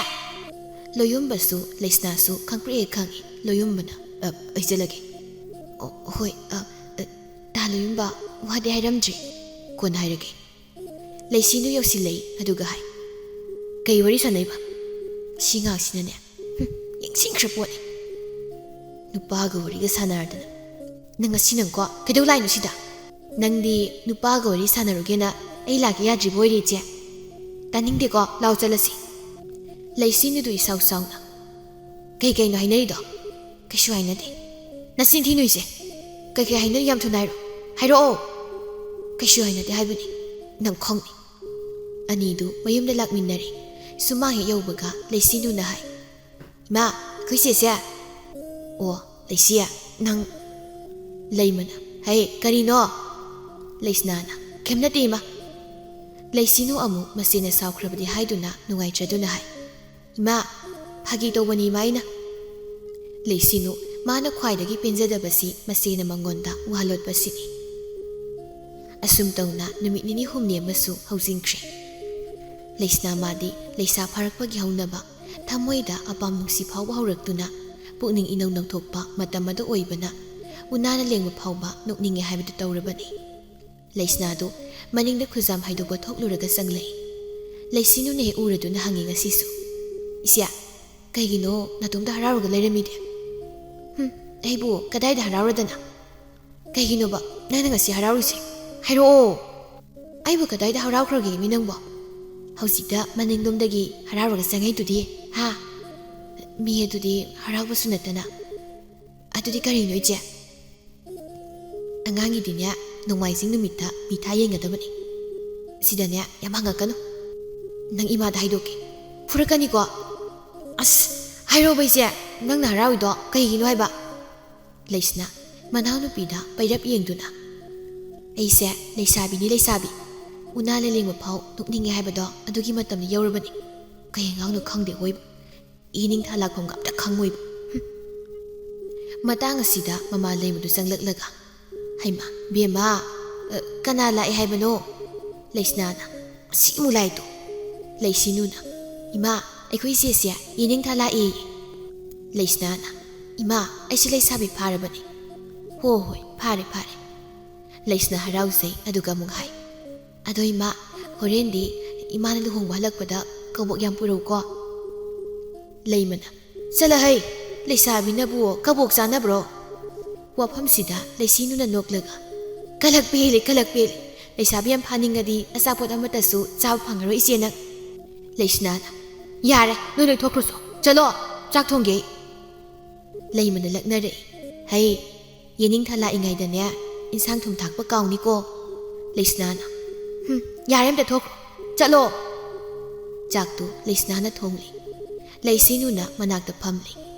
ꯂꯣꯌꯨꯝꯕꯁꯨ ꯂꯩꯁꯅꯥꯁꯨ ꯈꯪꯄ꯭ꯔꯦꯛ ꯍꯦꯛ ꯈꯪꯏ꯫ ꯂꯣꯌꯨꯝꯕꯅ, "ꯑ, ꯑꯩ ꯆꯠꯂꯒꯦ꯫" "ꯑꯣ, ꯍꯣꯏ, ꯑ, ꯑ, ꯇꯥ ꯂꯣꯌꯨꯝꯕ, ꯋꯥꯗꯤ ꯍꯥꯏꯔꯝꯗ꯭ꯔꯤ꯫" "ꯀꯣꯟꯅ ꯍꯥꯏꯔꯒꯦ꯫" ꯂꯩꯁꯤꯅꯨ ꯌꯧꯁꯤꯜꯂꯛꯏ꯫ ꯑꯗꯨꯒ ꯍꯥꯏ, "ꯀꯩ ꯋꯥꯔꯤ ꯁꯥꯟꯅꯩꯕ?" ꯁꯤ ꯉꯥꯛꯁꯤꯅꯅꯦ, ꯍꯨꯝ, ꯌꯦꯡꯁꯤꯟꯈ꯭ꯔ ꯄꯣꯠꯅꯤ꯫ ꯅꯨꯄꯥꯒ ꯋꯥꯔꯤꯒ ꯁꯥꯟꯅꯔꯗꯅ꯫ "ꯅꯪ ꯉꯁꯤ ꯅꯪꯀꯣ ꯀꯩꯗꯧ ꯂꯥꯛꯏꯅꯣ ꯁꯤꯗ? ꯅꯪꯗꯤ ꯅꯨꯄꯥꯒ ꯋꯥꯔꯤ ꯁꯥꯟꯅꯔꯨꯒꯦꯅ ꯑꯩ ꯂꯥꯛꯀꯦ ꯌꯥꯗ꯭ꯔꯤꯕ ꯑꯣꯏꯔꯦ, ꯏꯆꯦ? ꯇꯥꯅꯤꯡꯗꯦꯀꯣ, ꯂꯥꯎ ꯆꯠꯂꯁꯤ꯫" ꯂꯩꯁꯤꯅꯨꯗꯨ ꯏꯁꯥꯎ ꯁꯥꯎꯅ, "ꯀꯩ ꯀꯩꯅꯣ ꯍꯥꯏꯅꯔꯤꯗꯣ?" "ꯀꯩꯁꯨ ꯍꯥꯏꯅꯗꯦ꯫" "ꯅꯆꯤꯟ ꯊꯤꯅꯨ ꯏꯆꯦ꯫ ꯀꯩ ꯀꯩ ꯍꯥꯏꯅꯔꯤ? ꯌꯥꯝ ꯊꯨꯅ ꯍꯥꯏꯔꯣ, ꯍꯥꯏꯔꯛꯑꯣ꯫" "ꯀꯩꯁꯨ ꯍꯥꯏꯅꯗꯦ ꯍꯥꯏꯕꯅꯤ, ꯅꯪ ꯈꯪꯅꯤ꯫" ꯑꯅꯤꯗꯨ ꯃꯌꯨꯝꯗ ꯂꯥꯛꯃꯤꯟꯅꯔꯦ꯫ ꯁꯨꯃꯥꯡ ꯍꯦꯛ ꯌꯧꯕꯒ ꯂꯩꯁꯤꯅꯨꯅ ꯍꯥꯏ, "ꯏꯃꯥ, ꯑꯩꯈꯣꯏ ꯆꯦꯁꯦ꯫" "ꯑꯣ, ꯂꯩꯁꯤ, ꯅꯪ꯫" ꯂꯩꯃꯅ, "ꯍꯩ, ꯀꯔꯤꯅꯣ?" ꯂꯩꯁꯅꯥꯅ, "ꯀꯩꯝ ꯅꯠꯇꯦ, ꯏꯃꯥ꯫" ꯂꯩꯁꯤꯅꯨ ꯑꯃꯨꯛ ꯃꯆꯦꯅ ꯁꯥꯎꯈ꯭ꯔꯕꯗꯤ ꯍꯥꯏꯗꯨꯅ ꯅꯨꯡꯉꯥꯏꯇ꯭ꯔꯗꯨꯅ ꯍꯥꯏ, "ꯏꯃꯥ, ꯐꯥꯒꯤ ꯇꯧꯕꯅꯤ, ꯏꯃꯥ, ꯑꯩꯅ꯫" ꯂꯩꯁꯤꯅꯨ, ꯃꯥꯅ ꯈ꯭ꯋꯥꯏꯗꯒꯤ ꯄꯦꯟꯖꯗꯕꯁꯤ ꯃꯆꯦꯅ ꯃꯉꯣꯟꯗ ꯋꯥ ꯂꯣꯠꯄꯁꯤꯅꯤ꯫ ꯑꯁꯨꯝ ꯇꯧꯅ ꯅꯨꯃꯤꯠ ꯅꯤꯅꯤ ꯍꯨꯝꯅꯤ ꯑꯃꯁꯨ ꯍꯧꯖꯤꯟꯈ꯭ꯔꯦ꯫ ꯂꯩꯁꯅꯥ ꯃꯥꯗꯤ ꯂꯩꯁꯥ ꯐꯥꯔꯛꯄꯒꯤ ꯍꯧꯅꯕ ꯊꯃꯣꯏꯗ ꯑꯄꯥꯝ ꯅꯨꯡꯁꯤ ꯐꯥꯎꯕ ꯍꯧꯔꯛꯇꯨꯅ ꯄꯨꯛꯅꯤꯡ ꯏꯅꯧ ꯅꯧꯊꯣꯛꯄ ꯃꯇꯝ ꯑꯗꯨ ꯑꯣꯏꯕꯅ ꯎꯅꯥꯅ ꯂꯦꯡꯕ ꯐꯥꯎꯕ ꯅꯣꯛꯅꯤꯡꯉꯦ ꯍꯥꯏꯕꯗꯨ ꯇꯧꯔꯕꯅꯤ꯫ ꯂꯩꯁꯅꯥꯗꯨ ꯃꯅꯤꯡꯗ ꯈꯨꯖꯥꯝ ꯍꯥꯏꯗꯣꯛꯄ ꯊꯣꯛꯂꯨꯔꯒ ꯆꯪꯂꯛꯏ꯫ ꯂꯩꯁꯤꯅꯨꯅ ꯍꯦꯛ ꯎꯔꯗꯨꯅ ꯍꯪꯉꯤ ꯉꯁꯤꯁꯨ, "ꯏꯆꯦ, ꯀꯩꯒꯤꯅꯣ ꯅꯇꯣꯝꯇ ꯍꯔꯥꯎꯔꯒ ꯂꯩꯔꯝꯃꯤꯗꯤ?" "ꯍꯨꯝ, ꯑꯩꯕꯨ ꯀꯗꯥꯏꯗ ꯍꯔꯥꯎꯔꯗꯅ?" "ꯀꯩꯒꯤꯅꯣꯕ ꯅꯪꯅ ꯉꯁꯤ ꯍꯔꯥꯎꯔꯤꯁꯦ? ꯍꯥꯏꯔꯛꯑꯣ꯫" "ꯑꯩꯕꯨ ꯀꯗꯥꯏꯗ ꯍꯔꯥꯎꯈ꯭ꯔꯒꯦ ꯃꯤ ꯅꯪꯕꯣ? ꯍꯧꯖꯤꯛꯇ ꯃꯅꯤꯡꯂꯣꯝꯗꯒꯤ ꯍꯔꯥꯎꯔꯒ ꯆꯪꯉꯛꯏꯗꯨꯗꯤ, ꯍꯥ? ꯃꯤ ꯑꯗꯨꯗꯤ ꯍꯔꯥꯎꯕꯁꯨ ꯅꯠꯇꯅ꯫" "ꯑꯗꯨꯗꯤ ꯀꯔꯤꯅꯣ, ꯏꯆꯦ?" "ꯑꯉꯥꯡꯒꯤꯗꯤꯅꯦ, ꯅꯣꯡꯃꯥꯏꯖꯤꯡ ꯅꯨꯃꯤꯠꯇ ꯃꯤꯊꯥ ꯌꯦꯡꯒꯗꯕꯅꯤ꯫ ꯁꯤꯗꯅꯦ, ꯌꯥꯝ ꯍꯪꯉꯛꯀꯅꯨ꯫ ꯅꯪ ꯏꯃꯥꯗ ꯍꯥꯏꯗꯣꯛꯀꯦ꯫ ꯐꯨꯔꯛꯀꯅꯤꯀꯣ꯫" "ꯑꯁ, ꯍꯥꯏꯔꯣꯕ ꯏꯆꯦ, ꯅꯪꯅ ꯍꯔꯥꯎꯏꯗꯣ ꯀꯩꯒꯤꯅꯣ ꯍꯥꯏꯕ?" ꯂꯩꯁꯅꯥ ꯃꯅꯥꯎꯅꯨꯄꯤꯗ ꯄꯩꯔꯞ ꯌꯦꯡꯗꯨꯅ, "ꯑꯩꯁꯦ ꯂꯩꯁꯥꯕꯤꯅꯤ, ꯂꯩꯁꯥꯕꯤ꯫ ꯎꯅꯥ ꯂꯦꯡꯕ ꯐꯥꯎ ꯅꯣꯛꯅꯤꯡꯉꯦ ꯍꯥꯏꯕꯗꯣ ꯑꯗꯨꯒꯤ ꯃꯇꯝꯗ ꯌꯧꯔꯕꯅꯤ꯫ ꯀꯩ ꯑꯉꯥꯡꯅꯣ ꯈꯪꯗꯦ, ꯑꯣꯏꯕ꯫ ꯏ ꯅꯤꯡꯊꯥ ꯂꯥꯛꯐꯝꯒ ꯑꯝꯇ ꯈꯪꯉꯣꯏꯕ꯫" ꯍꯨꯝ꯫ ꯃꯇꯥꯡ ꯑꯁꯤꯗ ꯃꯃꯥ ꯂꯩꯃꯗꯨ ꯆꯪꯂꯛꯂꯒ, "ꯍꯩꯃꯥ, ꯕꯦꯝꯃ, ꯑ, ꯀꯅꯥ ꯂꯥꯛꯑꯦ ꯍꯥꯏꯕꯅꯣ?" ꯂꯩꯁꯅꯥꯅ, "ꯑꯁꯤ ꯏꯃꯨ ꯂꯥꯏꯗꯣ꯫" ꯂꯩꯁꯤꯅꯨꯅ, "ꯏꯃꯥ, ꯑꯩꯈꯣꯏ ꯏꯆꯦꯁꯦ ꯏ ꯅꯤꯡꯊꯥ ꯂꯥꯛꯑꯦꯌꯦ꯫" ꯂꯩꯁꯅꯥꯅ, "ꯏꯃꯥ, ꯑꯩꯁꯨ ꯂꯩꯁꯥꯕꯤ ꯐꯥꯔꯕꯅꯦ꯫" "ꯍꯣ ꯍꯣꯏ, ꯐꯥꯔꯦ, ꯐꯥꯔꯦ꯫" ꯂꯩꯁꯅꯥ ꯍꯔꯥꯎꯖꯩ, ꯑꯗꯨꯒ ꯑꯃꯨꯛ ꯍꯥꯏ, "ꯑꯗꯣ ꯏꯃꯥ, ꯍꯣꯔꯦꯟꯗꯤ ꯏꯃꯥꯅ ꯂꯨꯍꯣꯡꯕ ꯍꯜꯂꯛꯄꯗ ꯀꯕꯣꯛ ꯌꯥꯝ ꯄꯨꯔꯛꯎꯀꯣ꯫ ꯂꯩꯃꯅ, "ꯆꯠꯂꯍꯩ, ꯂꯩꯁꯥꯕꯤꯅꯕꯨ ꯀꯕꯣꯛ ꯆꯥꯅꯕ꯭ꯔꯣ?" ꯋꯥꯐꯝꯁꯤꯗ ꯂꯩꯁꯤꯅꯨꯅ ꯅꯣꯛꯂꯒ, "ꯀꯂꯛ ꯄꯦꯜꯂꯦ, ꯀꯂꯛ ꯄꯦꯜꯂꯦ꯫ ꯂꯩꯁꯥꯕꯤ ꯌꯥꯝ ꯐꯥꯅꯤꯡꯉꯗꯤ ꯑꯆꯥꯄꯣꯠ ꯑꯃꯠꯇꯁꯨ ꯆꯥꯕ ꯐꯪꯉꯔꯣꯏ ꯏꯆꯦ ꯅꯪ꯫" ꯂꯩꯁꯅꯥꯅ, "ꯌꯥꯔꯦ, ꯅꯣꯏ ꯂꯣꯏ ꯊꯣꯛꯈ꯭ꯔꯣꯁꯣ꯫ ꯆꯠꯂꯣ, ꯆꯥꯛ ꯊꯣꯡꯒꯦ ꯑꯩ꯫" ꯂꯩꯃꯅ ꯂꯛꯅꯔꯛꯏ, "ꯍꯩ, ꯌꯦꯅꯤꯡꯊꯥ ꯂꯥꯛꯏꯉꯩꯗꯅꯦ ꯏꯟꯁꯥꯡ ꯊꯨꯝ ꯊꯥꯛꯄ ꯀꯥꯎꯅꯤꯀꯣ꯫" ꯂꯩꯁꯅꯥꯅ, "ꯍꯨꯝ, ꯌꯥꯔꯦ, ꯑꯝꯇ ꯊꯣꯛꯈ꯭ꯔꯣ, ꯆꯠꯂꯣ꯫" ꯆꯥꯛꯇꯨ ꯂꯩꯁꯅꯥꯅ ꯊꯣꯡꯂꯤ꯫ ꯂꯩꯁꯤꯅꯨꯅ ꯃꯅꯥꯛꯇ ꯐꯝꯂꯤ꯫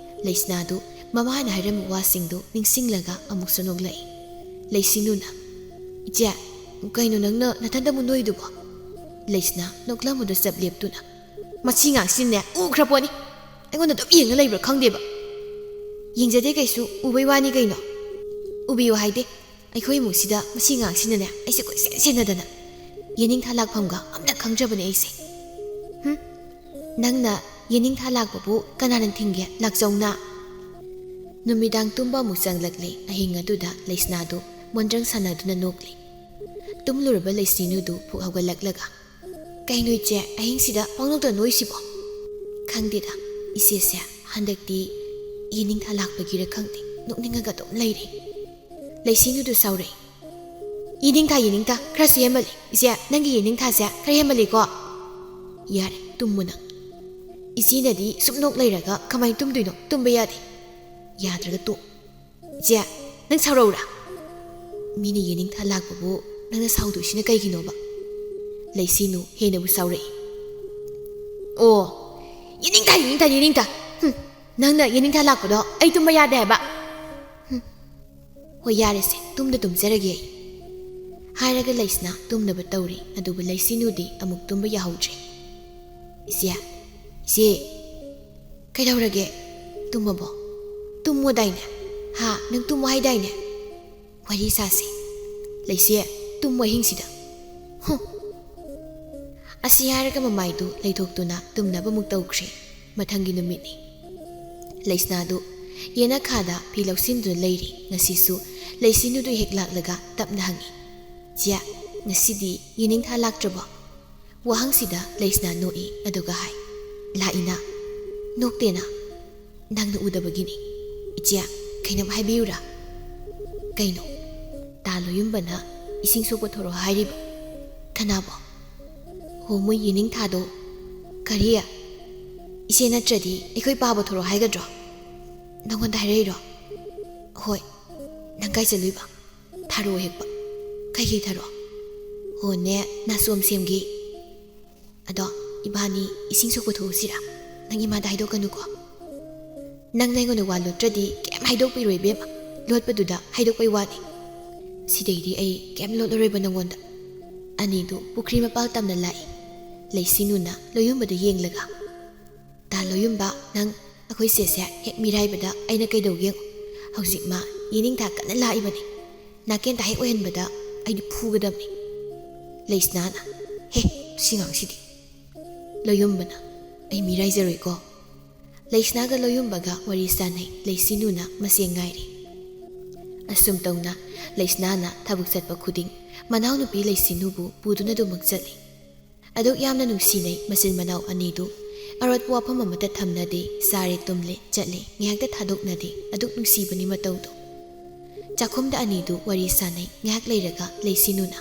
ꯂꯩꯁꯅꯥꯗꯨ ꯃꯃꯥꯅ ꯍꯥꯏꯔꯝꯕ ꯋꯥꯁꯤꯡꯗꯨ ꯅꯤꯡꯁꯤꯡꯂꯒ ꯑꯃꯨꯛꯁꯨ ꯅꯣꯛꯂꯛꯏ꯫ ꯂꯩꯁꯤꯅꯨꯅ, "ꯏꯆꯦ, ꯀꯩꯅꯣ ꯅꯪꯅ ꯅꯊꯟꯇ ꯑꯃꯨꯛ ꯅꯣꯏꯗꯨꯕꯣ?" ꯂꯩꯁꯅꯥ ꯅꯣꯛꯂꯝꯕꯗꯨ ꯆꯞ ꯂꯦꯞꯇꯨꯅ, "ꯃꯁꯤ ꯉꯥꯡꯁꯤꯅꯦ ꯎꯈ꯭ꯔ ꯄꯣꯠꯅꯤ꯫ ꯑꯩꯉꯣꯟꯗ ꯑꯗꯨꯝ ꯌꯦꯡꯉ ꯂꯩꯕ꯭ꯔꯥ ꯈꯪꯗꯦꯕ꯫ ꯌꯦꯡꯖꯗꯦ ꯀꯩꯁꯨ, ꯎꯕꯩ ꯋꯥꯅꯤ ꯀꯩꯅꯣ꯫ ꯎꯕꯤꯌꯨ ꯍꯥꯏꯗꯦ꯫ ꯑꯩꯈꯣꯏ ꯏꯃꯨꯡꯁꯤꯗ ꯃꯁꯤ ꯉꯥꯡꯁꯤꯅꯅꯦ ꯑꯩꯁꯦ ꯀꯣꯏꯁꯦꯟ ꯁꯦꯟꯅꯗꯅ ꯌꯦꯅꯤꯡꯊꯥ ꯂꯥꯛꯐꯝꯒ ꯑꯝꯇ ꯈꯪꯗ꯭ꯔꯕꯅꯦ ꯑꯩꯁꯦ꯫" "ꯍꯨꯝ, ꯅꯪꯅ ꯌꯦꯅꯤꯡꯊꯥ ꯂꯥꯛꯄꯕꯨ ꯀꯅꯥꯅ ꯊꯤꯡꯒꯦ, ꯂꯥꯛꯆꯧꯅ?" ꯅꯨꯃꯤꯗꯥꯡ ꯇꯨꯝꯕ ꯑꯃꯨꯛ ꯆꯪꯂꯛꯂꯦ꯫ ꯑꯍꯤꯡ ꯑꯗꯨꯗ ꯂꯩꯁꯅꯥꯗꯨ ꯃꯣꯟꯗ꯭ꯔꯪ ꯁꯥꯟꯅꯗꯨꯅ ꯅꯣꯛꯂꯤ꯫ ꯇꯨꯝꯂꯨꯔꯕ ꯂꯩꯁꯤꯅꯨꯗꯨ ꯐꯨꯛ ꯍꯧꯒꯠꯂꯛꯂꯒ, "ꯀꯩꯅꯣ ꯏꯆꯦ, ꯑꯍꯤꯡꯁꯤꯗ ꯄꯪꯅꯣꯛꯇ ꯅꯣꯛꯏꯁꯤꯕꯣ?" "ꯈꯪꯗꯦꯗ, ꯏꯆꯦꯁꯦ ꯍꯟꯗꯛꯇꯤ ꯌꯦꯅꯤꯡꯊꯥ ꯂꯥꯛꯄꯒꯤꯔ ꯈꯪꯗꯦ, ꯅꯣꯛꯅꯤꯡꯉꯒ ꯑꯗꯨꯝ ꯂꯩꯔꯦ꯫" ꯂꯩꯁꯤꯅꯨꯗꯨ ꯁꯥꯎꯔꯛꯏ꯫ "ꯌꯦꯅꯤꯡꯊꯥ, ꯌꯦꯅꯤꯡꯊꯥ, ꯈꯔꯁꯨ ꯍꯦꯟꯃꯜꯂꯤ꯫ ꯏꯆꯦ, ꯅꯪꯒꯤ ꯌꯦꯅꯤꯡꯊꯥꯁꯦ ꯈꯔ ꯍꯦꯟꯃꯜꯂꯤꯀꯣ꯫" "ꯌꯥꯔꯦ, ꯇꯨꯝꯃꯨ ꯅꯪ꯫ ꯏꯆꯦꯅꯗꯤ ꯁꯨꯝ ꯅꯣꯛ ꯂꯩꯔꯒ ꯀꯃꯥꯏꯅ ꯇꯨꯝꯗꯣꯏꯅꯣ? ꯇꯨꯝꯕ ꯌꯥꯗꯦ꯫ ꯌꯥꯗ꯭ꯔꯒ ꯇꯣꯛ꯫ ꯏꯆꯦ, ꯅꯪ ꯁꯥꯎꯔꯛꯎꯔꯥ? ꯃꯤꯅ ꯌꯦꯅꯤꯡꯊꯥ ꯂꯥꯛꯄꯕꯨ ꯅꯪꯅ ꯁꯥꯎꯗꯣꯏꯁꯤꯅ ꯀꯩꯒꯤꯅꯣꯕ?" ꯂꯩꯁꯤꯅꯨ ꯍꯦꯟꯅꯕꯨ ꯁꯥꯎꯔꯛꯏ꯫ "ꯑꯣ, ꯌꯦꯅꯤꯡꯊꯥ, ꯌꯦꯅꯤꯡꯊꯥ, ꯌꯦꯅꯤꯡꯊꯥ꯫ ꯍꯨꯝ, ꯅꯪꯅ ꯌꯦꯅꯤꯡꯊꯥ ꯂꯥꯛꯄꯗꯣ ꯑꯩ ꯇꯨꯝꯕ ꯌꯥꯗꯦ ꯍꯥꯏꯕ꯫ ꯍꯨꯝ, ꯍꯣꯏ, ꯌꯥꯔꯦꯁꯦ, ꯇꯨꯝꯗ ꯇꯨꯝꯖꯔꯒꯦ ꯑꯩ꯫" ꯍꯥꯏꯔꯒ ꯂꯩꯁꯅꯥ ꯇꯨꯝꯅꯕ ꯇꯧꯔꯤ꯫ ꯑꯗꯨꯕꯨ ꯂꯩꯁꯤꯅꯨꯗꯤ ꯑꯃꯨꯛ ꯇꯨꯝꯕ ꯌꯥꯍꯧꯗ꯭ꯔꯦ꯫ "ꯏꯆꯦ, ꯏꯆꯦ, ꯀꯩꯗꯧꯔꯒꯦ? ꯇꯨꯝꯃꯕꯣ? ꯇꯨꯝꯃꯣꯗꯥꯏꯅꯦ? ꯍꯥ, ꯅꯪ ꯇꯨꯝꯃꯣ ꯍꯥꯏꯗꯥꯏꯅꯦ? ꯋꯥꯔꯤ ꯁꯥꯁꯦ꯫ ꯂꯩꯁꯦ, ꯇꯨꯝꯃꯣ ꯑꯍꯤꯡꯁꯤꯗ꯫ ꯍꯨꯝ!" ꯑꯁꯤ ꯍꯥꯏꯔꯒ ꯃꯃꯥꯏꯗꯨ ꯂꯩꯊꯣꯛꯇꯨꯅ ꯇꯨꯝꯅꯕ ꯑꯃꯨꯛ ꯇꯧꯈ꯭ꯔꯦ꯫ ꯃꯊꯪꯒꯤ ꯅꯨꯃꯤꯠꯅꯤ꯫ ꯂꯩꯁꯅꯥꯗꯨ ꯌꯦꯅꯈꯥꯗ ꯐꯤ ꯂꯧꯁꯤꯟꯗꯨꯅ ꯂꯩꯔꯤ꯫ ꯉꯁꯤꯁꯨ ꯂꯩꯁꯤꯅꯨꯗꯨ ꯍꯦꯛ ꯂꯥꯛꯂꯒ ꯇꯞꯅ ꯍꯪꯉꯤ, "ꯆꯦ, ꯉꯁꯤꯗꯤ ꯌꯦꯅꯤꯡꯊꯥ ꯂꯥꯛꯇ꯭ꯔꯕꯣ?" ꯋꯥꯍꯪꯁꯤꯗ ꯂꯩꯁꯅꯥ ꯅꯣꯛꯏ, ꯑꯗꯨꯒ ꯍꯥꯏ, "ꯂꯥꯛꯏꯅ, ꯅꯣꯛꯇꯦꯅ, ꯅꯪꯅ ꯎꯗꯕꯒꯤꯅꯤ꯫ ꯏꯆꯦ, ꯀꯩꯅꯣꯝ ꯍꯥꯏꯕꯤꯌꯨꯔꯥ?" "ꯀꯩꯅꯣ?" "ꯇꯥ ꯂꯣꯌꯨꯝꯕꯅ ꯏꯁꯤꯡ ꯁꯣꯛꯄ ꯊꯣꯔꯛꯑꯣ ꯍꯥꯏꯔꯤꯕ?" "ꯀꯅꯥꯕꯣ?" "ꯍꯣ, ꯃꯣꯏ ꯌꯦꯅꯤꯡꯊꯥꯗꯣ?" "ꯀꯔꯤ? ꯏꯆꯦ ꯅꯠꯇ꯭ꯔꯗꯤ ꯑꯩꯈꯣꯏ ꯄꯥꯕ ꯊꯣꯔꯛꯑꯣ ꯍꯥꯏꯒꯗ꯭ꯔꯣ? ꯅꯪꯉꯣꯟꯗ ꯍꯥꯏꯔꯛꯏꯔꯣ?" "ꯍꯣꯏ, ꯅꯪ ꯀꯥꯏ ꯆꯠꯂꯨꯏꯕ?" "ꯊꯔꯣ ꯍꯦꯛꯄ?" "ꯀꯩꯒꯤ ꯊꯔꯣ?" "ꯍꯣꯅꯦ, ꯅꯥꯆꯣꯝ ꯁꯦꯝꯒꯤ꯫ ꯑꯗꯣ, ꯏꯕꯥꯅꯤ ꯏꯁꯤꯡ ꯁꯣꯛꯄ ꯊꯣꯛꯎꯁꯤꯔꯥ? ꯅꯪ ꯏꯃꯥꯗ ꯍꯥꯏꯗꯣꯛꯀꯅꯨꯀꯣ꯫ ꯅꯪꯅ ꯑꯩꯉꯣꯟꯗ ꯋꯥ ꯂꯣꯠꯇ꯭ꯔꯗꯤ ꯀꯩꯝ ꯍꯥꯏꯗꯣꯛꯄꯤꯔꯣꯏ, ꯏꯕꯦꯝꯃ꯫ ꯂꯣꯠꯄꯗꯨꯗ ꯍꯥꯏꯗꯣꯛꯄꯩ ꯋꯥꯅꯤ꯫ ꯁꯤꯗꯩꯗꯤ ꯑꯩ ꯀꯩꯝ ꯂꯣꯠꯂꯔꯣꯏꯕ ꯅꯪꯉꯣꯟꯗ꯫" ꯑꯅꯤꯗꯨ ꯄꯨꯈ꯭ꯔꯤ ꯃꯄꯥꯜ ꯇꯝꯅ ꯂꯥꯛꯏ꯫ ꯂꯩꯁꯤꯅꯨꯅ ꯂꯣꯌꯨꯝꯕꯗ ꯌꯦꯡꯂꯒ, "ꯇꯥ ꯂꯣꯌꯨꯝꯕ, ꯅꯪ ꯑꯩꯈꯣꯏ ꯁꯦꯁꯦ ꯍꯦꯛ ꯃꯤꯔꯥꯏꯕꯗ ꯑꯩꯅ ꯀꯩꯗꯧꯒꯦ ꯌꯦꯡꯉꯨ꯫ ꯍꯧꯖꯤꯛ ꯃꯥ ꯌꯦꯅꯤꯡꯊꯥ ꯀꯟꯅ ꯂꯥꯛꯏꯕꯅꯤ꯫ ꯅꯥꯀꯦꯟꯇ ꯍꯦꯛ ꯑꯣꯏꯍꯟꯕꯗ ꯑꯩꯗꯤ ꯐꯨꯒꯗꯕꯅꯤ꯫" ꯂꯩꯁꯅꯥꯅ, "ꯍꯦ, ꯁꯤ ꯉꯥꯡꯁꯤꯗꯤ꯫" ꯂꯣꯌꯨꯝꯕꯅ, "ꯑꯩ ꯃꯤꯔꯥꯏꯖꯔꯣꯏꯀꯣ꯫" ꯂꯩꯁꯅꯥꯒ ꯂꯣꯌꯨꯝꯕꯒ ꯋꯥꯔꯤ ꯁꯥꯟꯅꯩ꯫ ꯂꯩꯁꯤꯅꯨꯅ ꯃꯆꯦ ꯉꯥꯏꯔꯤ꯫ ꯑꯁꯨꯝ ꯇꯧꯅ ꯂꯩꯁꯅꯥꯅ ꯊꯕꯛ ꯆꯠꯄ ꯈꯨꯗꯤꯡ ꯃꯅꯥꯎꯅꯨꯄꯤ ꯂꯩꯁꯤꯅꯨꯕꯨ ꯄꯨꯗꯨꯅ ꯑꯗꯨꯃꯛ ꯆꯠꯂꯤ꯫ ꯑꯗꯨꯛ ꯌꯥꯝꯅ ꯅꯨꯡꯁꯤꯅꯩ ꯃꯆꯤꯟ ꯃꯅꯥꯎ ꯑꯅꯤꯗꯨ꯫ ꯑꯔꯣꯠꯄ ꯋꯥꯐꯝ ꯑꯃꯠꯇ ꯊꯝꯅꯗꯦ, ꯆꯥꯔꯦ ꯇꯨꯝꯂꯦ ꯆꯠꯂꯦ, ꯉꯥꯏꯍꯥꯛꯇ ꯊꯥꯗꯣꯛꯅꯗꯦ, ꯑꯗꯨꯛ ꯅꯨꯡꯁꯤꯕꯅꯤ ꯃꯇꯧꯗꯨ꯫ ꯆꯥꯛꯈꯨꯝꯗ ꯑꯅꯤꯗꯨ ꯋꯥꯔꯤ ꯁꯥꯟꯅꯩ꯫ ꯉꯥꯏꯍꯥꯛ ꯂꯩꯔꯒ ꯂꯩꯁꯤꯅꯨꯅ,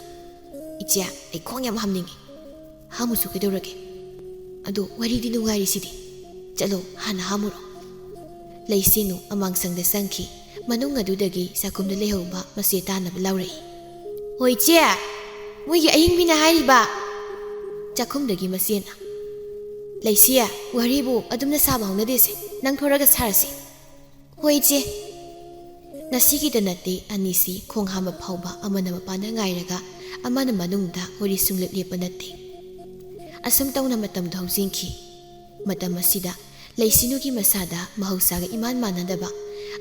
"ꯏꯆꯦ, ꯑꯩ ꯈꯣꯡ ꯌꯥꯝ ꯍꯥꯝꯅꯤꯡꯉꯤ꯫" "ꯍꯥꯝꯃꯨꯁꯨ ꯀꯩꯗꯧꯔꯒꯦ? ꯑꯗꯣ ꯋꯥꯔꯤꯗꯤ ꯅꯨꯡꯉꯥꯏꯔꯤꯁꯤꯗꯤ꯫ ꯆꯠꯂꯣ, ꯍꯥꯟꯅ ꯍꯥꯝꯃꯨꯔꯣ꯫" ꯂꯩꯁꯤꯅꯨ ꯑꯃꯥꯡꯁꯪꯗ ꯆꯪꯈꯤ꯫ ꯃꯅꯨꯡ ꯑꯗꯨꯗꯒꯤ ꯆꯥꯛꯈꯨꯝꯗ ꯂꯩꯍꯧꯕ ꯃꯆꯦ ꯇꯥꯟꯅꯕ ꯂꯥꯎꯔꯛꯏ꯫ "ꯍꯣꯏ ꯏꯆꯦ, ꯃꯣꯏꯒꯤ ꯑꯌꯤꯡꯕꯤꯅ ꯍꯥꯏꯔꯤꯕ꯫" ꯆꯥꯛꯈꯨꯝꯗꯒꯤ ꯃꯆꯦꯅ, "ꯂꯩꯁꯤ, ꯋꯥꯔꯤꯕꯨ ꯑꯗꯨꯝꯅ ꯁꯥꯕ ꯍꯧꯅꯗꯦꯁꯦ, ꯅꯪ ꯊꯣꯔꯒ ꯁꯥꯔꯁꯤ꯫" "ꯍꯣꯏ ꯏꯆꯦ꯫" ꯉꯁꯤꯒꯤꯗ ꯅꯠꯇꯦ ꯑꯅꯤꯁꯤ ꯈꯣꯡ ꯍꯥꯝꯕ ꯐꯥꯎꯕ ꯑꯃꯅ ꯃꯄꯥꯟꯗ ꯉꯥꯏꯔꯒ ꯑꯃꯅ ꯃꯅꯨꯡꯗ ꯋꯥꯔꯤ ꯁꯨꯡꯂꯦꯞ ꯂꯦꯞꯄ ꯅꯠꯇꯦ꯫ ꯑꯁꯨꯝ ꯇꯧꯅ ꯃꯇꯝꯗꯣ ꯍꯧꯖꯤꯟꯈꯤ꯫ ꯃꯇꯝ ꯑꯁꯤꯗ ꯂꯩꯁꯤꯅꯨꯒꯤ ꯃꯁꯥꯗ ꯃꯍꯧꯁꯥꯒ ꯏꯃꯥꯟ ꯃꯥꯟꯅꯗꯕ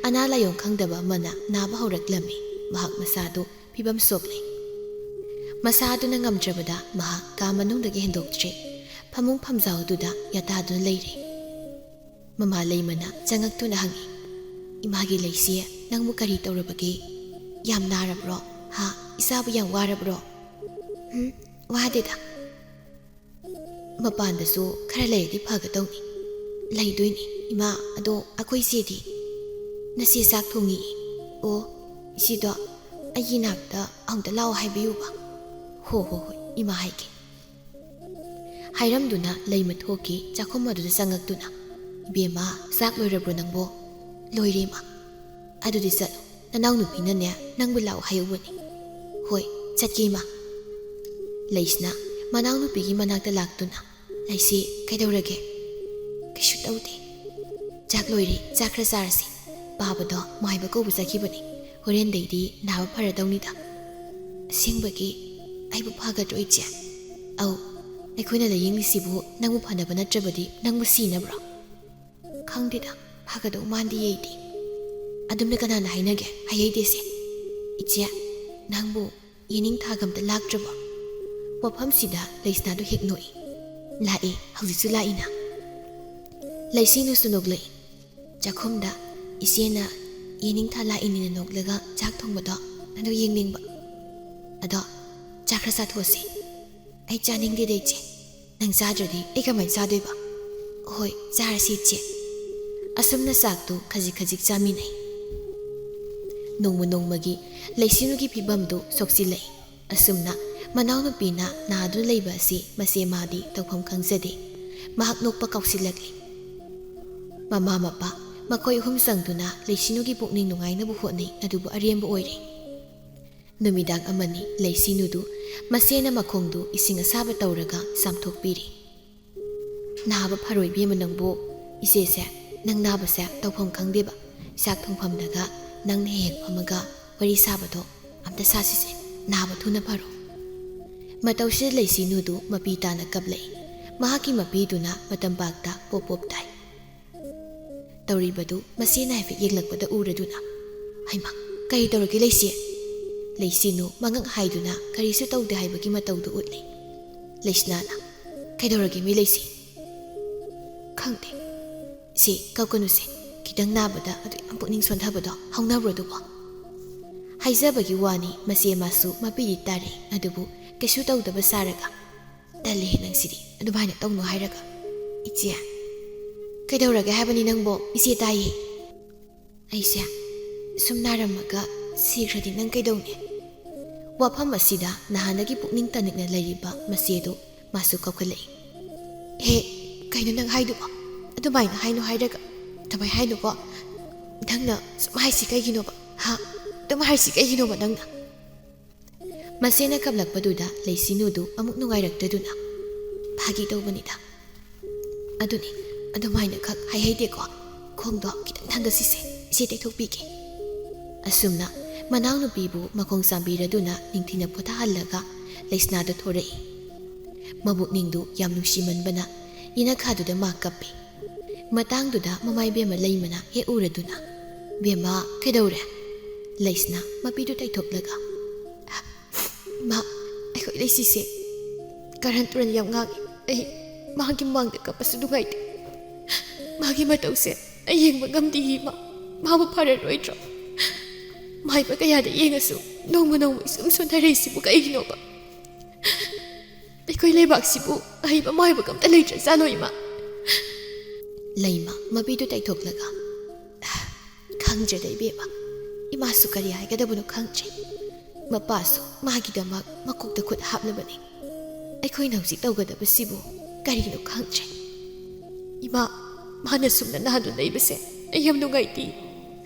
ꯑꯅꯥ ꯂꯥꯏꯌꯣꯡ ꯈꯪꯗꯕ ꯑꯃꯅ ꯅꯥꯕ ꯍꯧꯔꯛꯂꯝꯃꯤ꯫ ꯃꯍꯥꯛ ꯃꯁꯥꯗꯨ ꯐꯤꯕꯝ ꯁꯣꯛꯂꯦ꯫ ꯃꯁꯥ ꯑꯗꯨꯅ ꯉꯝꯗ꯭ꯔꯕꯗ ꯃꯍꯥꯛ ꯀꯥ ꯃꯅꯨꯡꯗꯒꯤ ꯍꯦꯟꯗꯣꯛꯇ꯭ꯔꯦ꯫ ꯐꯃꯨꯡ ꯐꯝꯖꯥꯎ ꯑꯗꯨꯗ ꯌꯥꯇꯥꯗꯨꯅ ꯂꯩꯔꯦ꯫ ꯃꯃꯥ ꯂꯩꯃꯅ ꯆꯪꯉꯛꯇꯨꯅ ꯍꯪꯉꯤ, "ꯏꯃꯥꯒꯤ ꯂꯩꯁꯤ, ꯅꯪꯕꯨ ꯀꯔꯤ ꯇꯧꯔꯕꯒꯦ? ꯌꯥꯝ ꯅꯥꯔꯕ꯭ꯔꯣ? ꯍꯥ? ꯏꯆꯥꯕꯨ ꯌꯥꯝ ꯋꯥꯔꯕ꯭ꯔꯣ?" "ꯎꯝ, ꯋꯥꯗꯦꯗ꯫" ꯃꯄꯥꯟꯗꯁꯨ ꯈꯔ ꯂꯩꯔꯗꯤ ꯐꯒꯗꯧꯅꯤ꯫ ꯂꯩꯗꯣꯏꯅꯤ ꯏꯃꯥ꯫ ꯑꯗꯣ ꯑꯩꯈꯣꯏ ꯏꯆꯦꯗꯤ? ꯅꯆꯦ ꯆꯥꯛ ꯊꯣꯡꯉꯤ꯫ ꯑꯣ, ꯏꯆꯦꯗꯣ ꯑꯩꯒꯤ ꯅꯥꯛꯇ ꯑꯃꯨꯛꯇ ꯂꯥꯛꯑꯣ ꯍꯥꯏꯕꯤꯌꯨꯕ꯫ ꯍꯣ ꯍꯣ ꯍꯣꯏ ꯏꯃꯥ, ꯍꯥꯏꯒꯦ꯫ ꯍꯥꯏꯔꯝꯗꯨꯅ ꯂꯩꯃ ꯊꯣꯛꯈꯤ꯫ ꯆꯥꯛꯈꯨꯝ ꯑꯗꯨꯗ ꯆꯪꯉꯛꯇꯨꯅ, "ꯏꯕꯦꯝꯃ, ꯆꯥꯛ ꯂꯣꯏꯔꯕ꯭ꯔꯣ ꯅꯪꯕꯣ?" "ꯂꯣꯏꯔꯦ ꯏꯃꯥ꯫" "ꯑꯗꯨꯗꯤ ꯆꯠꯂꯣ, ꯅꯅꯥꯎꯅꯨꯄꯤꯅꯅꯦ ꯅꯪꯕꯨ ꯂꯥꯛꯑꯣ ꯍꯥꯏꯍꯧꯕꯅꯤ꯫" "ꯍꯣꯏ, ꯆꯠꯀꯦ ꯏꯃꯥ꯫" ꯂꯩꯁꯤꯅ ꯃꯅꯥꯎꯅꯨꯄꯤꯒꯤ ꯃꯅꯥꯛꯇ ꯂꯥꯛꯇꯨꯅ, "ꯂꯩꯁꯤ, ꯀꯩꯗꯧꯔꯒꯦ?" "ꯀꯩꯁꯨ ꯇꯧꯗꯦ꯫" "ꯆꯥꯛ ꯂꯣꯏꯔꯦ, ꯆꯥꯛ ꯈꯔ ꯆꯥꯔꯁꯤ꯫ ꯄꯥꯕꯗꯣ ꯃꯥꯏꯕ ꯀꯧꯕ ꯆꯠꯈꯤꯕꯅꯤ꯫ ꯍꯣꯔꯦꯟꯗꯩꯗꯤ ꯅꯥꯕ ꯐꯔꯗꯧꯅꯤꯗ꯫" "ꯑꯁꯦꯡꯕꯒꯤ? ꯑꯩꯕꯨ ꯐꯒꯗ꯭ꯔꯣ ꯏꯆꯦ?" "ꯑꯧ, ꯑꯩꯈꯣꯏꯅ ꯂꯥꯌꯦꯡꯂꯤꯁꯤꯕꯨ ꯅꯪꯕꯨ ꯐꯅꯕ ꯅꯠꯇ꯭ꯔꯕꯗꯤ ꯅꯪꯕꯨ ꯁꯤꯅꯕ꯭ꯔꯣ?" "ꯈꯪꯗꯦꯗ, ꯐꯒꯗꯧ ꯃꯥꯟꯗꯦ ꯑꯩꯗꯤ꯫" "ꯑꯗꯨꯝꯅ ꯀꯅꯥꯅ ꯍꯥꯏꯅꯒꯦ? ꯍꯥꯏꯍꯩꯗꯦꯁꯦ꯫" "ꯏꯆꯦ, ꯅꯪꯕꯨ ꯌꯦꯅꯤꯡꯊꯥꯒ ꯑꯝꯇ ꯂꯥꯛꯇ꯭ꯔꯕꯣ?" ꯋꯥꯐꯝꯁꯤꯗ ꯂꯩꯁꯅꯥꯗꯨ ꯍꯦꯛ ꯅꯣꯛꯏ꯫ "ꯂꯥꯛꯏ, ꯍꯧꯖꯤꯛꯁꯨ ꯂꯥꯛꯏꯅ꯫" ꯂꯩꯁꯤꯅꯨꯁꯨ ꯅꯣꯛꯂꯛꯏ꯫ ꯆꯥꯛꯈꯨꯝꯗ ꯏꯆꯦꯅ ꯌꯦꯅꯤꯡꯊꯥ ꯂꯥꯛꯏꯅꯤꯅ ꯅꯣꯛꯂꯒ ꯆꯥꯛ ꯊꯣꯡꯕꯗꯣ ꯑꯗꯨ ꯌꯦꯡꯅꯤꯡꯕ꯫ "ꯑꯗꯣ ꯆꯥꯛ ꯈꯔ ꯆꯥꯊꯣꯛꯑꯁꯤ꯫" "ꯑꯩ ꯆꯥꯅꯤꯡꯗꯦꯗ ꯏꯆꯦ꯫ ꯅꯪ ꯆꯥꯗ꯭ꯔꯗꯤ ꯑꯩ ꯀꯃꯥꯏꯅ ꯆꯥꯗꯣꯏꯕ?" "ꯍꯣꯏ, ꯆꯥꯔꯁꯤ ꯏꯆꯦ꯫" ꯑꯁꯨꯝꯅ ꯆꯥꯛꯇꯨ ꯈꯖꯤꯛ ꯈꯖꯤꯛ ꯆꯥꯃꯤꯟꯅꯩ꯫ ꯅꯣꯡꯃ ꯅꯣꯡꯃꯒꯤ ꯂꯩꯁꯤꯅꯨꯒꯤ ꯐꯤꯕꯝꯗꯨ ꯁꯣꯛꯆꯤꯜꯂꯛꯏ꯫ ꯑꯁꯨꯝꯅ ꯃꯅꯥꯎꯅꯨꯄꯤꯅ ꯅꯥꯗꯨꯅ ꯂꯩꯕ ꯑꯁꯤ ꯃꯆꯦ ꯃꯥꯗꯤ ꯇꯧꯐꯝ ꯈꯪꯖꯗꯦ꯫ ꯃꯍꯥꯛ ꯅꯣꯛꯄ ꯀꯥꯎꯁꯤꯜꯂꯛꯂꯤ꯫ ꯃꯃꯥ ꯃꯄꯥ ꯃꯈꯣꯏ ꯑꯍꯨꯝ ꯆꯪꯗꯨꯅ ꯂꯩꯁꯤꯅꯨꯒꯤ ꯄꯨꯛꯅꯤꯡ ꯅꯨꯡꯉꯥꯏꯅꯕ ꯍꯣꯠꯅꯩ, ꯑꯗꯨꯕꯨ ꯑꯔꯦꯝꯕ ꯑꯣꯏꯔꯦ꯫ ꯅꯨꯃꯤꯗꯥꯡ ꯑꯃꯅꯤ ꯂꯩꯁꯤꯅꯨꯗꯨ ꯃꯆꯦꯅ ꯃꯈꯣꯡꯗꯨ ꯏꯁꯤꯡ ꯑꯁꯥꯕ ꯇꯧꯔꯒ ꯆꯥꯝꯊꯣꯛꯄꯤꯔꯤ꯫ "ꯅꯥꯕ ꯐꯔꯣꯏ ꯏꯕꯦꯝꯃ ꯅꯪꯕꯨ꯫ ꯏꯆꯦꯁꯦ ꯅꯪ ꯅꯥꯕꯁꯦ ꯇꯧꯐꯝ ꯈꯪꯗꯦꯕ꯫ ꯆꯥꯛ ꯊꯣꯡꯐꯝꯗꯒ ꯅꯪꯅ ꯍꯦꯛ ꯍꯦꯛ ꯐꯝꯃꯒ ꯋꯥꯔꯤ ꯁꯥꯕꯗꯣ ꯑꯝꯇ ꯁꯥꯁꯤꯁꯦ, ꯅꯥꯕ ꯊꯨꯅ ꯐꯔꯣ꯫" ꯃꯇꯧꯁꯤꯗ ꯂꯩꯁꯤꯅꯨꯗꯨ ꯃꯄꯤ ꯇꯥꯅ ꯀꯞꯂꯛꯏ꯫ ꯃꯍꯥꯛꯀꯤ ꯃꯄꯤꯗꯨꯅ ꯃꯇꯝꯄꯥꯛꯇ ꯄꯣꯞ ꯄꯣꯞ ꯇꯥꯏ꯫ ꯇꯧꯔꯤꯕꯗꯨ ꯃꯆꯦꯅ ꯍꯥꯏꯐꯦꯠ ꯌꯦꯡꯂꯛꯄꯗ ꯎꯔꯗꯨꯅ, "ꯍꯩꯃꯥ, ꯀꯔꯤ ꯇꯧꯔꯒꯦ ꯂꯩꯁꯤ?" ꯂꯩꯁꯤꯅꯨ ꯃꯉꯛ ꯍꯥꯏꯗꯨꯅ ꯀꯔꯤꯁꯨ ꯇꯧꯗꯦ ꯍꯥꯏꯕꯒꯤ ꯃꯇꯧꯗꯨ ꯎꯠꯂꯤ꯫ ꯂꯩꯁꯅꯥꯅ, "ꯀꯩꯗꯧꯔꯒꯦ ꯃꯤ ꯂꯩꯁꯤ?" "ꯈꯪꯗꯦ꯫ ꯁꯤ ꯀꯞꯀꯅꯨꯁꯦ, ꯈꯤꯇꯪ ꯅꯥꯕꯗ ꯑꯗꯨ ꯌꯥꯝ ꯄꯨꯛꯅꯤꯡ ꯁꯣꯟꯊꯕꯗꯣ ꯍꯧꯅꯕ꯭ꯔꯣ ꯑꯗꯨꯕꯣ?" ꯍꯥꯏꯖꯕꯒꯤ ꯋꯥꯅꯤ, ꯃꯆꯦ ꯃꯥꯁꯨ ꯃꯄꯤꯗꯤ ꯇꯥꯔꯦ, ꯑꯗꯨꯕꯨ ꯀꯩꯁꯨ ꯇꯧꯗꯕ ꯁꯥꯔꯒ, "ꯇꯜꯂꯦꯍꯦ ꯅꯪꯁꯤꯗꯤ, ꯑꯗꯨꯃꯥꯏꯅ ꯇꯧꯅꯨ ꯍꯥꯏꯔꯒ꯫ ꯏꯆꯦ, ꯀꯩꯗꯧꯔꯒꯦ ꯍꯥꯏꯕꯅꯤ ꯅꯪꯕꯣ? ꯏꯆꯦ ꯇꯥꯏꯌꯦ꯫ ꯑꯩꯁꯦ ꯁꯨꯝ ꯅꯥꯔꯝꯃꯒ ꯁꯤꯈ꯭ꯔꯗꯤ ꯅꯪ ꯀꯩꯗꯧꯅꯤ?" ꯋꯥꯐꯝ ꯑꯁꯤꯗ ꯅꯍꯥꯟꯗꯒꯤ ꯄꯨꯛꯅꯤꯡ ꯇꯅꯤꯛꯅ ꯂꯩꯔꯤꯕ ꯃꯆꯦꯗꯨ ꯃꯥꯁꯨ ꯀꯧꯈꯠꯂꯛꯏ꯫ "ꯍꯦ, ꯀꯩꯅꯣ ꯅꯪ ꯍꯥꯏꯗꯨꯕꯣ? ꯑꯗꯨꯃꯥꯏꯅ ꯍꯥꯏꯅꯨ ꯍꯥꯏꯔꯒ꯫ ꯑꯗꯨꯃꯥꯏ ꯍꯥꯏꯅꯨꯀꯣ꯫ ꯅꯪꯅ ꯁꯨꯝ ꯍꯥꯏꯁꯤ ꯀꯩꯒꯤꯅꯣꯕ? ꯍꯥ? ꯑꯗꯨꯝ ꯍꯥꯏꯁꯤ ꯀꯩꯒꯤꯅꯣꯕ ꯅꯪꯅ?" ꯃꯆꯦꯅ ꯀꯞꯂꯛꯄꯗꯨꯗ ꯂꯩꯁꯤꯅꯨꯗꯨ ꯑꯃꯨꯛ ꯅꯨꯡꯉꯥꯏꯔꯛꯇꯗꯨꯅ, "ꯐꯥꯒꯤ ꯇꯧꯕꯅꯤꯗ꯫ ꯑꯗꯨꯅꯤ, ꯑꯗꯨꯃꯥꯏꯅ ꯈꯛ ꯍꯥꯏꯍꯩꯗꯦꯀꯣ꯫ ꯈꯣꯡꯗꯣ ꯈꯤꯇꯪ ꯊꯥꯡꯒꯠꯁꯤꯁꯦ, ꯏꯆꯦ ꯇꯩꯊꯣꯛꯄꯤꯒꯦ꯫" ꯑꯁꯨꯝꯅ ꯃꯅꯥꯎꯅꯨꯄꯤꯕꯨ ꯃꯈꯣꯡ ꯆꯥꯝꯕꯤꯔꯗꯨꯅ ꯅꯤꯡꯊꯤꯅ ꯄꯣꯊꯥꯍꯜꯂꯒ ꯂꯩꯁꯅꯥꯗꯨ ꯊꯣꯔꯛꯏ꯫ ꯃꯕꯨꯛꯅꯤꯡꯗꯨ ꯌꯥꯝ ꯅꯨꯡꯁꯤꯃꯟꯕꯅ ꯌꯦꯅꯈꯥꯗꯨꯗ ꯃꯥ ꯀꯞꯄꯤ꯫ ꯃꯇꯥꯡꯗꯨꯗ ꯃꯃꯥꯏ ꯕꯦꯝꯃ ꯂꯩꯃꯅ ꯍꯦꯛ ꯎꯔꯗꯨꯅ, "ꯕꯦꯝꯃ, ꯀꯩꯗꯧꯔꯦ?" ꯂꯩꯁꯅꯥ ꯃꯄꯤꯗꯨ ꯇꯩꯊꯣꯛꯂꯒ, "ꯏꯃꯥ, ꯑꯩꯈꯣꯏ ꯂꯩꯁꯤꯁꯦ ꯀꯔꯟ ꯇꯨꯔꯟ ꯌꯥꯝ ꯉꯥꯡꯉꯤ꯫ ꯑꯩ ꯃꯥꯒꯤ ꯃꯥꯡꯗ ꯀꯞꯄꯁꯨ ꯅꯨꯡꯉꯥꯏꯇꯦ꯫ ꯃꯥꯒꯤ ꯃꯇꯧꯁꯦ ꯑꯩ ꯌꯦꯡꯕ ꯉꯝꯗꯦ ꯏꯃꯥ꯫ ꯃꯥꯕꯨ ꯐꯔꯔꯣꯏꯗ꯭ꯔꯣ? ꯃꯥꯏꯕ ꯀꯌꯥꯗ ꯌꯦꯡꯉꯁꯨ ꯅꯣꯡꯃ ꯅꯣꯡꯃ ꯁꯨꯝ ꯁꯣꯟꯊꯔꯛꯏꯁꯤꯕꯨ ꯀꯩꯒꯤꯅꯣꯕ? ꯑꯩꯈꯣꯏ ꯂꯩꯕꯥꯛꯁꯤꯕꯨ ꯑꯍꯩꯕ ꯃꯥꯏꯕꯒ ꯑꯝꯇ ꯂꯩꯇ꯭ꯔꯖꯥꯠꯂꯣ ꯏꯃꯥ?" ꯂꯩꯃ ꯃꯄꯤꯗꯨ ꯇꯩꯊꯣꯛꯂꯒ, "ꯈꯪꯗ꯭ꯔꯦꯗ ꯏꯕꯦꯝꯃ, ꯏꯃꯥꯁꯨ ꯀꯔꯤ ꯍꯥꯏꯒꯗꯕꯅꯣ ꯈꯪꯗ꯭ꯔꯦ꯫ ꯃꯄꯥꯁꯨ ꯃꯥꯒꯤꯗꯃꯛ ꯃꯀꯣꯛꯇ ꯈꯨꯠ ꯍꯥꯞꯂꯕꯅꯤ꯫ ꯑꯩꯈꯣꯏꯅ ꯍꯧꯖꯤꯛ ꯇꯧꯒꯗꯕꯁꯤꯕꯨ ꯀꯔꯤꯅꯣ ꯈꯪꯗ꯭ꯔꯦ꯫ ꯏꯃꯥ, ꯃꯥꯅ ꯁꯨꯝꯅ ꯅꯥꯗꯨꯅ ꯂꯩꯕꯁꯦ ꯑꯩ ꯌꯥꯝ ꯅꯨꯡꯉꯥꯏꯇꯦ꯫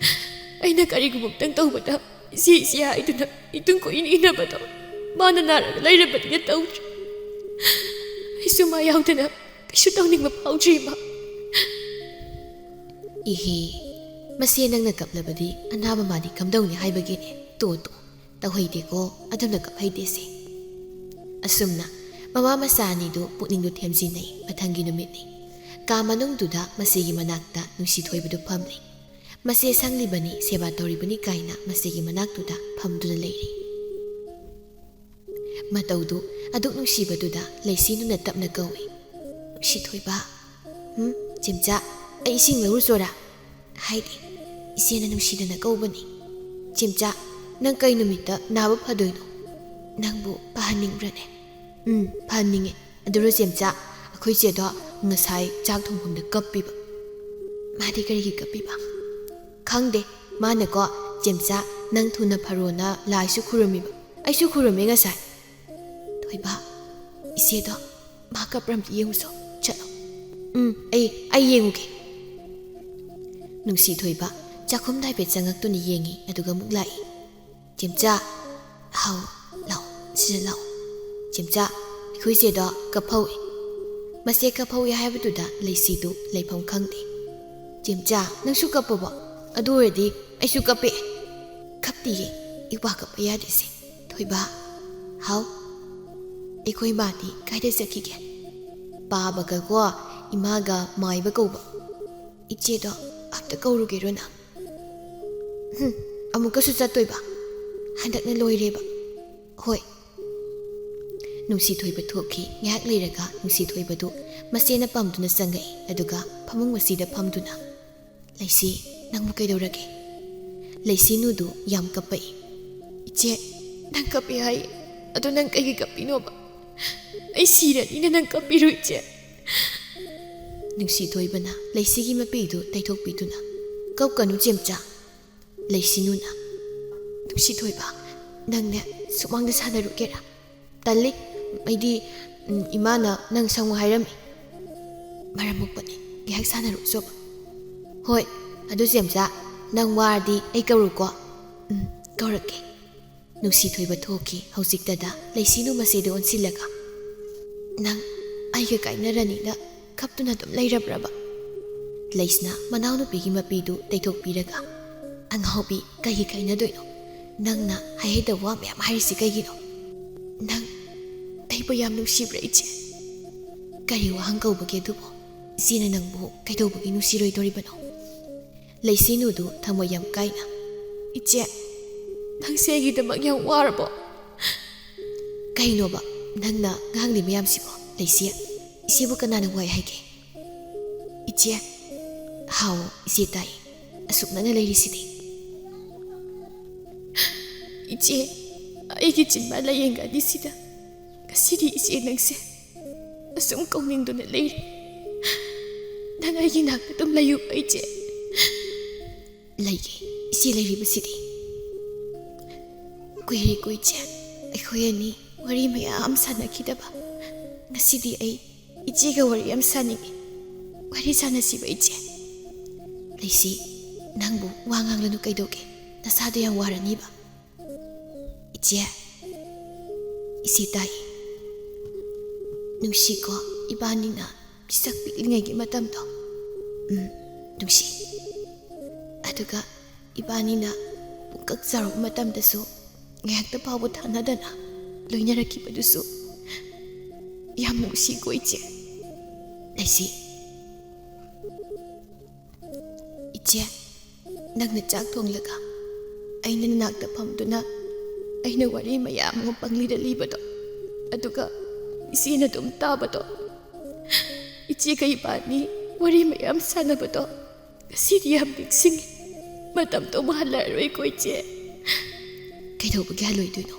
ꯑꯩꯅ ꯀꯔꯤꯒꯨꯝꯕ ꯑꯝꯇꯪ ꯇꯧꯕꯗ ꯏꯆꯦ, ꯏꯆꯦ ꯍꯥꯏꯗꯨꯅ ꯏꯇꯨꯡ ꯀꯣꯏꯏꯟ ꯏꯟꯅꯕꯗꯣ ꯃꯥꯅ ꯅꯥꯔꯒ ꯂꯩꯔꯕꯅꯤꯅ ꯇꯧꯗ꯭ꯔꯦ꯫ ꯑꯩꯁꯨ ꯃꯥ ꯌꯥꯎꯗꯅ ꯀꯩꯁꯨ ꯇꯧꯅꯤꯡꯕ ꯐꯥꯎꯗ꯭ꯔꯤ ꯏꯃꯥ꯫" "ꯏꯍꯦ, ꯃꯁꯦ ꯅꯪꯅ ꯀꯞꯂꯕꯗꯤ ꯑꯅꯥꯕ ꯃꯥꯗꯤ ꯀꯝꯗꯧꯅꯤ ꯍꯥꯏꯕꯒꯤꯅꯦ꯫ ꯇꯣ, ꯇꯣ, ꯇꯧꯍꯩꯗꯦꯀꯣ, ꯑꯗꯨꯝꯅ ꯀꯞꯍꯩꯗꯦꯁꯦ꯫" ꯑꯁꯨꯝꯅ ꯃꯃꯥ ꯃꯆꯥ ꯑꯅꯤꯗꯨ ꯄꯨꯛꯅꯤꯡꯗꯨ ꯊꯦꯝꯖꯤꯟꯅꯩ꯫ ꯃꯊꯪꯒꯤ ꯅꯨꯃꯤꯠꯅꯤ꯫ ꯀꯥ ꯃꯅꯨꯡꯗꯨꯗ ꯃꯁꯦꯒꯤ ꯃꯅꯥꯛꯇ ꯅꯨꯡꯁꯤꯊꯣꯏꯕꯗꯨ ꯐꯝꯂꯤ꯫ ꯃꯁꯦ ꯁꯪꯂꯤꯕꯅꯤ, ꯁꯦꯕꯥ ꯇꯧꯔꯤꯕꯅꯤ ꯀꯥꯏꯅ ꯃꯁꯦꯒꯤ ꯃꯅꯥꯛꯇꯨꯗ ꯐꯝꯗꯨꯅ ꯂꯩꯔꯤ꯫ ꯃꯇꯧꯗꯨ ꯑꯗꯨꯛ ꯅꯨꯡꯁꯤꯕꯗꯨꯗ ꯂꯩꯁꯤꯅꯨꯅ ꯇꯞꯅ ꯀꯧꯏ, "ꯅꯨꯡꯁꯤꯊꯣꯏꯕ, ꯎꯝ, ꯆꯦꯝꯆꯥ, ꯑꯩ ꯏꯁꯤꯡ ꯂꯧꯔꯨꯆꯣꯔꯥ?" ꯍꯥꯏꯗꯤ ꯏꯆꯦꯅ ꯅꯨꯡꯁꯤꯗꯅ ꯀꯧꯕꯅꯤ꯫ "ꯆꯦꯝꯆꯥ, ꯅꯪ ꯀꯩ ꯅꯨꯃꯤꯠꯇ ꯅꯥꯕ ꯐꯗꯣꯏꯅꯣ? ꯅꯪꯕꯨ ꯐꯍꯟꯅꯤꯡꯕ꯭ꯔꯅꯦ?" "ꯎꯝ, ꯐꯍꯟꯅꯤꯡꯉꯦ꯫ ꯑꯗꯨꯔꯣ ꯆꯦꯝꯆꯥ, ꯑꯩꯈꯣꯏ ꯆꯦꯗꯣ ꯉꯁꯥꯏ ꯆꯥꯛ ꯊꯣꯡꯐꯝꯗ ꯀꯞꯄꯤꯕ꯫ ꯃꯥꯗꯤ ꯀꯔꯤꯒꯤ ꯀꯞꯄꯤꯕ? ꯈꯪꯗꯦ꯫ ꯃꯥꯅꯀꯣ, "ꯆꯦꯝꯆꯥ, ꯅꯪ ꯊꯨꯅ ꯐꯔꯣꯅ" ꯂꯥꯏꯁꯨ ꯈꯨꯔꯨꯝꯃꯤꯕ꯫ ꯑꯩꯁꯨ ꯈꯨꯔꯨꯝꯃꯦ ꯉꯁꯥꯏ꯫ ꯊꯣꯏꯕ, ꯏꯆꯦꯗꯣ ꯃꯥ ꯀꯞꯄ꯭ꯔ ꯑꯝꯇ ꯌꯦꯡꯉꯨꯁꯣ꯫ ꯆꯠꯂꯣ꯫ "ꯎꯝ, ꯑꯩ, ꯑꯩ ꯌꯦꯡꯉꯨꯒꯦ"꯫ ꯅꯨꯡꯁꯤ ꯊꯣꯏꯕ ꯆꯥꯛꯈꯨꯝꯗ ꯍꯥꯏꯐꯦꯠ ꯆꯪꯉꯛꯇꯨꯅ ꯌꯦꯡꯉꯤ, ꯑꯗꯨꯒ ꯑꯃꯨꯛ ꯂꯥꯛꯏ꯫ "ꯆꯦꯝꯆꯥ, ꯍꯥꯎ, ꯂꯥꯛꯑꯣ, ꯁꯤꯗ ꯂꯥꯛꯑꯣ꯫ ꯆꯦꯝꯆꯥ, ꯑꯩꯈꯣꯏ ꯆꯦꯗꯣ ꯀꯞꯐꯧꯏ"꯫ ꯃꯆꯦ ꯀꯞꯐꯧꯏ ꯍꯥꯏꯕꯗꯨꯗ ꯂꯩꯁꯤꯗꯨ ꯂꯩꯐꯝ ꯈꯪꯗꯦ꯫ "ꯆꯦꯝꯆꯥ, ꯅꯪꯁꯨ ꯀꯞꯄꯕꯣ? ꯑꯗꯨ ꯑꯣꯏꯔꯗꯤ ꯑꯩꯁꯨ ꯀꯞꯄꯦ"꯫ "ꯀꯞꯇꯤꯌꯦ, ꯏꯋꯥ ꯀꯞꯄ ꯌꯥꯗꯦꯁꯦ"꯫ ꯊꯣꯏꯕ, "ꯍꯥꯎ"꯫ "ꯑꯩꯈꯣꯏ ꯃꯥꯗꯤ ꯀꯥꯏꯗ ꯆꯠꯈꯤꯒꯦ?" "ꯄꯥꯕꯒꯀꯣ ꯏꯃꯥꯒ ꯃꯥꯏꯕ ꯀꯧꯕ"꯫ "ꯏꯆꯦꯗꯣ ꯑꯝꯇ ꯀꯧꯔꯨꯒꯦꯔꯣ ꯅꯪ?" "ꯍꯨꯝ, ꯑꯃꯨꯛꯀꯁꯨ ꯆꯠꯇꯣꯏꯕ? ꯍꯟꯗꯛꯅ ꯂꯣꯏꯔꯦꯕ"꯫ "ꯍꯣꯏ"꯫ ꯅꯨꯡꯁꯤ ꯊꯣꯏꯕ ꯊꯣꯛꯈꯤ꯫ ꯉꯥꯏꯍꯥꯛ ꯂꯩꯔꯒ ꯅꯨꯡꯁꯤ ꯊꯣꯏꯕꯗꯨ ꯃꯆꯦꯅ ꯄꯝꯗꯨꯅ ꯆꯪꯉꯛꯏ, ꯑꯗꯨꯒ ꯐꯃꯨꯡ ꯑꯁꯤꯗ ꯐꯝꯗꯨꯅ, "ꯂꯩꯁꯤ, ꯅꯪꯕꯨ ꯀꯩꯗꯧꯔꯒꯦ?" ꯂꯩꯁꯤꯅꯨꯗꯨ ꯌꯥꯝ ꯀꯞꯄꯛꯏ꯫ "ꯏꯆꯦ, ꯅꯪ ꯀꯞꯄꯦ ꯍꯥꯏ, ꯑꯗꯣ ꯅꯪ ꯀꯩꯒꯤ ꯀꯞꯄꯤꯅꯣꯕ? ꯑꯩ ꯁꯤꯔꯅꯤꯅ ꯅꯪ ꯀꯞꯄꯤꯔꯣ, ꯏꯆꯦ?" ꯅꯨꯡꯁꯤ ꯊꯣꯏꯕꯅ ꯂꯩꯁꯤꯒꯤ ꯃꯄꯤꯗꯨ ꯇꯩꯊꯣꯛꯄꯤꯗꯨꯅ, "ꯀꯞꯀꯅꯨ ꯆꯦꯝꯆꯥ"꯫ ꯂꯩꯁꯤꯅꯨꯅ, "ꯅꯨꯡꯁꯤ ꯊꯣꯏꯕ, ꯅꯪꯅꯦ ꯁꯨꯃꯥꯡꯗ ꯁꯥꯟꯅꯔꯨꯒꯦꯔꯥ?" "ꯇꯜꯂꯤ, ꯑꯩꯗꯤ, ꯎꯝ, ꯏꯃꯥꯅ ꯅꯪ ꯁꯪꯉꯨ ꯍꯥꯏꯔꯝꯃꯤ"꯫ "ꯃꯔꯝ ꯃꯣꯛꯄꯅꯤ, ꯉꯥꯏꯍꯥꯛ ꯁꯥꯟꯅꯔꯨꯆꯣꯕ"꯫ "ꯍꯣꯏ, ꯑꯗꯨ ꯆꯦꯝꯆꯥ, ꯅꯪ ꯋꯥꯔꯗꯤ ꯑꯩ ꯀꯧꯔꯨꯀꯣ"꯫ "ꯎꯝ, ꯀꯧꯔꯛꯀꯦ"꯫ ꯅꯨꯡꯁꯤ ꯊꯣꯏꯕ ꯊꯣꯛꯈꯤ꯫ ꯍꯧꯖꯤꯛꯇꯗ ꯂꯩꯁꯤꯅꯨ ꯃꯆꯦꯗ ꯑꯣꯟꯁꯤꯜꯂꯒ, "ꯅꯪ ꯑꯩꯒ ꯀꯥꯏꯅꯔꯅꯤꯅ ꯀꯞꯇꯨꯅ ꯑꯗꯨꯝ ꯂꯩꯔꯕ꯭ꯔꯕ?" ꯂꯩꯁꯤꯅ ꯃꯅꯥꯎꯅꯨꯄꯤꯒꯤ ꯃꯄꯤꯗꯨ ꯇꯩꯊꯣꯛꯄꯤꯔꯒ, "ꯑꯉꯥꯎꯕꯤ, ꯀꯩꯒꯤ ꯀꯥꯏꯅꯗꯣꯏꯅꯣ? ꯅꯪꯅ ꯍꯥꯏꯍꯩꯗꯕ ꯋꯥ ꯃꯌꯥꯝ ꯍꯥꯏꯔꯤꯁꯤ ꯀꯩꯒꯤꯅꯣ? ꯅꯪ ꯑꯩꯕꯨ ꯌꯥꯝ ꯅꯨꯡꯁꯤꯕ꯭ꯔꯥ, ꯏꯆꯦ? ꯀꯔꯤ ꯋꯥꯍꯪ ꯀꯧꯕꯒꯦ ꯑꯗꯨꯕꯨ? ꯏꯆꯦꯅ ꯅꯪꯕꯨ ꯀꯩꯗꯧꯕꯒꯤ ꯅꯨꯡꯁꯤꯔꯣꯏꯗꯣꯔꯤꯕꯅꯣ?" ꯂꯩꯁꯤꯅꯨꯗꯨ ꯊꯃꯣꯏ ꯌꯥꯝ ꯀꯥꯏꯅ, "ꯏꯆꯦ, ꯅꯪꯁꯦ ꯑꯩꯒꯤꯗꯃꯛ ꯌꯥꯝ ꯋꯥꯔꯕꯣ?" "ꯀꯩꯅꯣꯕ ꯅꯪꯅ ꯉꯥꯡꯂꯤ ꯃꯌꯥꯝꯁꯤꯕꯣ, ꯂꯩꯁꯤ? ꯏꯆꯦꯕꯨ ꯀꯅꯥꯅ ꯋꯥꯏ ꯍꯥꯏꯒꯦ?" "ꯏꯆꯦ, ꯍꯥꯎ, ꯏꯆꯦ ꯇꯥꯏ꯫ ꯑꯁꯨꯛ ꯅꯛꯅ ꯂꯩꯔꯤꯁꯤꯗꯤ"꯫ "ꯏꯆꯦ, ꯑꯩꯒꯤ ꯆꯤꯟꯕꯥꯟ ꯂꯥꯏꯌꯦꯡ ꯑꯅꯤꯁꯤꯗ ꯉꯁꯤꯗꯤ ꯏꯆꯦ ꯅꯪꯁꯦ ꯑꯁꯨꯝ ꯀꯧꯅꯤꯡꯗꯨꯅ ꯂꯩꯔꯦ꯫ ꯅꯪ ꯑꯩꯒꯤ ꯅꯥꯛꯇ ꯑꯗꯨꯝ ꯂꯩꯌꯨ, ꯏꯆꯦ꯫ ꯂꯩꯒꯦ, ꯏꯆꯦ ꯂꯩꯔꯤꯕꯁꯤꯗꯤ꯫ ꯀꯨꯏꯔꯦꯀꯣ ꯏꯆꯦ, ꯑꯩꯈꯣꯏ ꯑꯅꯤ ꯋꯥꯔꯤ ꯃꯌꯥꯝ ꯁꯥꯟꯅꯈꯤꯗꯕ꯫ ꯉꯁꯤꯗꯤ ꯑꯩ ꯏꯆꯦꯒ ꯋꯥꯔꯤ ꯌꯥꯝ ꯁꯥꯅꯤꯡꯉꯤ꯫ ꯋꯥꯔꯤ ꯁꯥꯟꯅꯁꯤꯕ ꯏꯆꯦ? ꯂꯩꯁꯤ, ꯅꯪꯕꯨ ꯋꯥ ꯉꯥꯡꯂꯅꯨ ꯀꯩꯗꯧꯒꯦ? ꯅꯁꯥꯗꯣ ꯌꯥꯝ ꯋꯥꯔꯅꯤꯕ꯫ ꯏꯆꯦ, ꯏꯆꯦ ꯇꯥꯏ꯫ ꯅꯨꯡꯁꯤꯀꯣ, ꯏꯕꯥꯅꯤꯅ ꯄꯤꯁꯛ ꯄꯤꯛꯂꯤꯉꯩꯒꯤ ꯃꯇꯝꯗꯣ꯫ ꯎꯝ, ꯅꯨꯡꯁꯤ꯫ ꯑꯗꯨꯒ ꯏꯕꯥꯅꯤꯅ ꯄꯨꯡꯀꯛ ꯆꯥꯎꯔꯛꯄ ꯃꯇꯝꯗꯁꯨ ꯉꯥꯏꯍꯥꯛꯇ ꯐꯥꯎꯕ ꯊꯥꯅꯗꯅ ꯂꯣꯏꯅꯔꯛꯈꯤꯕꯗꯨꯁꯨ ꯌꯥꯝ ꯅꯨꯡꯁꯤꯀꯣ ꯏꯆꯦ꯫ ꯂꯩꯁꯤ, ꯏꯆꯦ, ꯅꯪꯅ ꯆꯥꯛ ꯊꯣꯡꯂꯒ ꯑꯩꯅ ꯅꯅꯥꯛꯇ ꯐꯝꯗꯨꯅ ꯑꯩꯅ ꯋꯥꯔꯤ ꯃꯌꯥꯝ ꯑꯃ ꯄꯪꯂꯤꯗ ꯂꯤꯕꯗꯣ, ꯑꯗꯨꯒ ꯏꯆꯦꯅ ꯑꯗꯨꯝ ꯇꯥꯕꯗꯣ, ꯏꯆꯦꯒ ꯏꯕꯥꯅꯤ ꯋꯥꯔꯤ ꯃꯌꯥꯝ ꯁꯥꯟꯅꯕꯗꯣ ꯉꯁꯤꯗꯤ ꯌꯥꯝ ꯅꯤꯡꯁꯤꯡꯉꯤ꯫ ꯃꯇꯝꯗꯣ ꯑꯃꯨꯛ ꯍꯜꯂꯛꯑꯔꯣꯏꯀꯣ ꯏꯆꯦ꯫ ꯀꯩꯗꯧꯕꯒꯤ ꯍꯜꯂꯣꯏꯗꯣꯏꯅꯣ?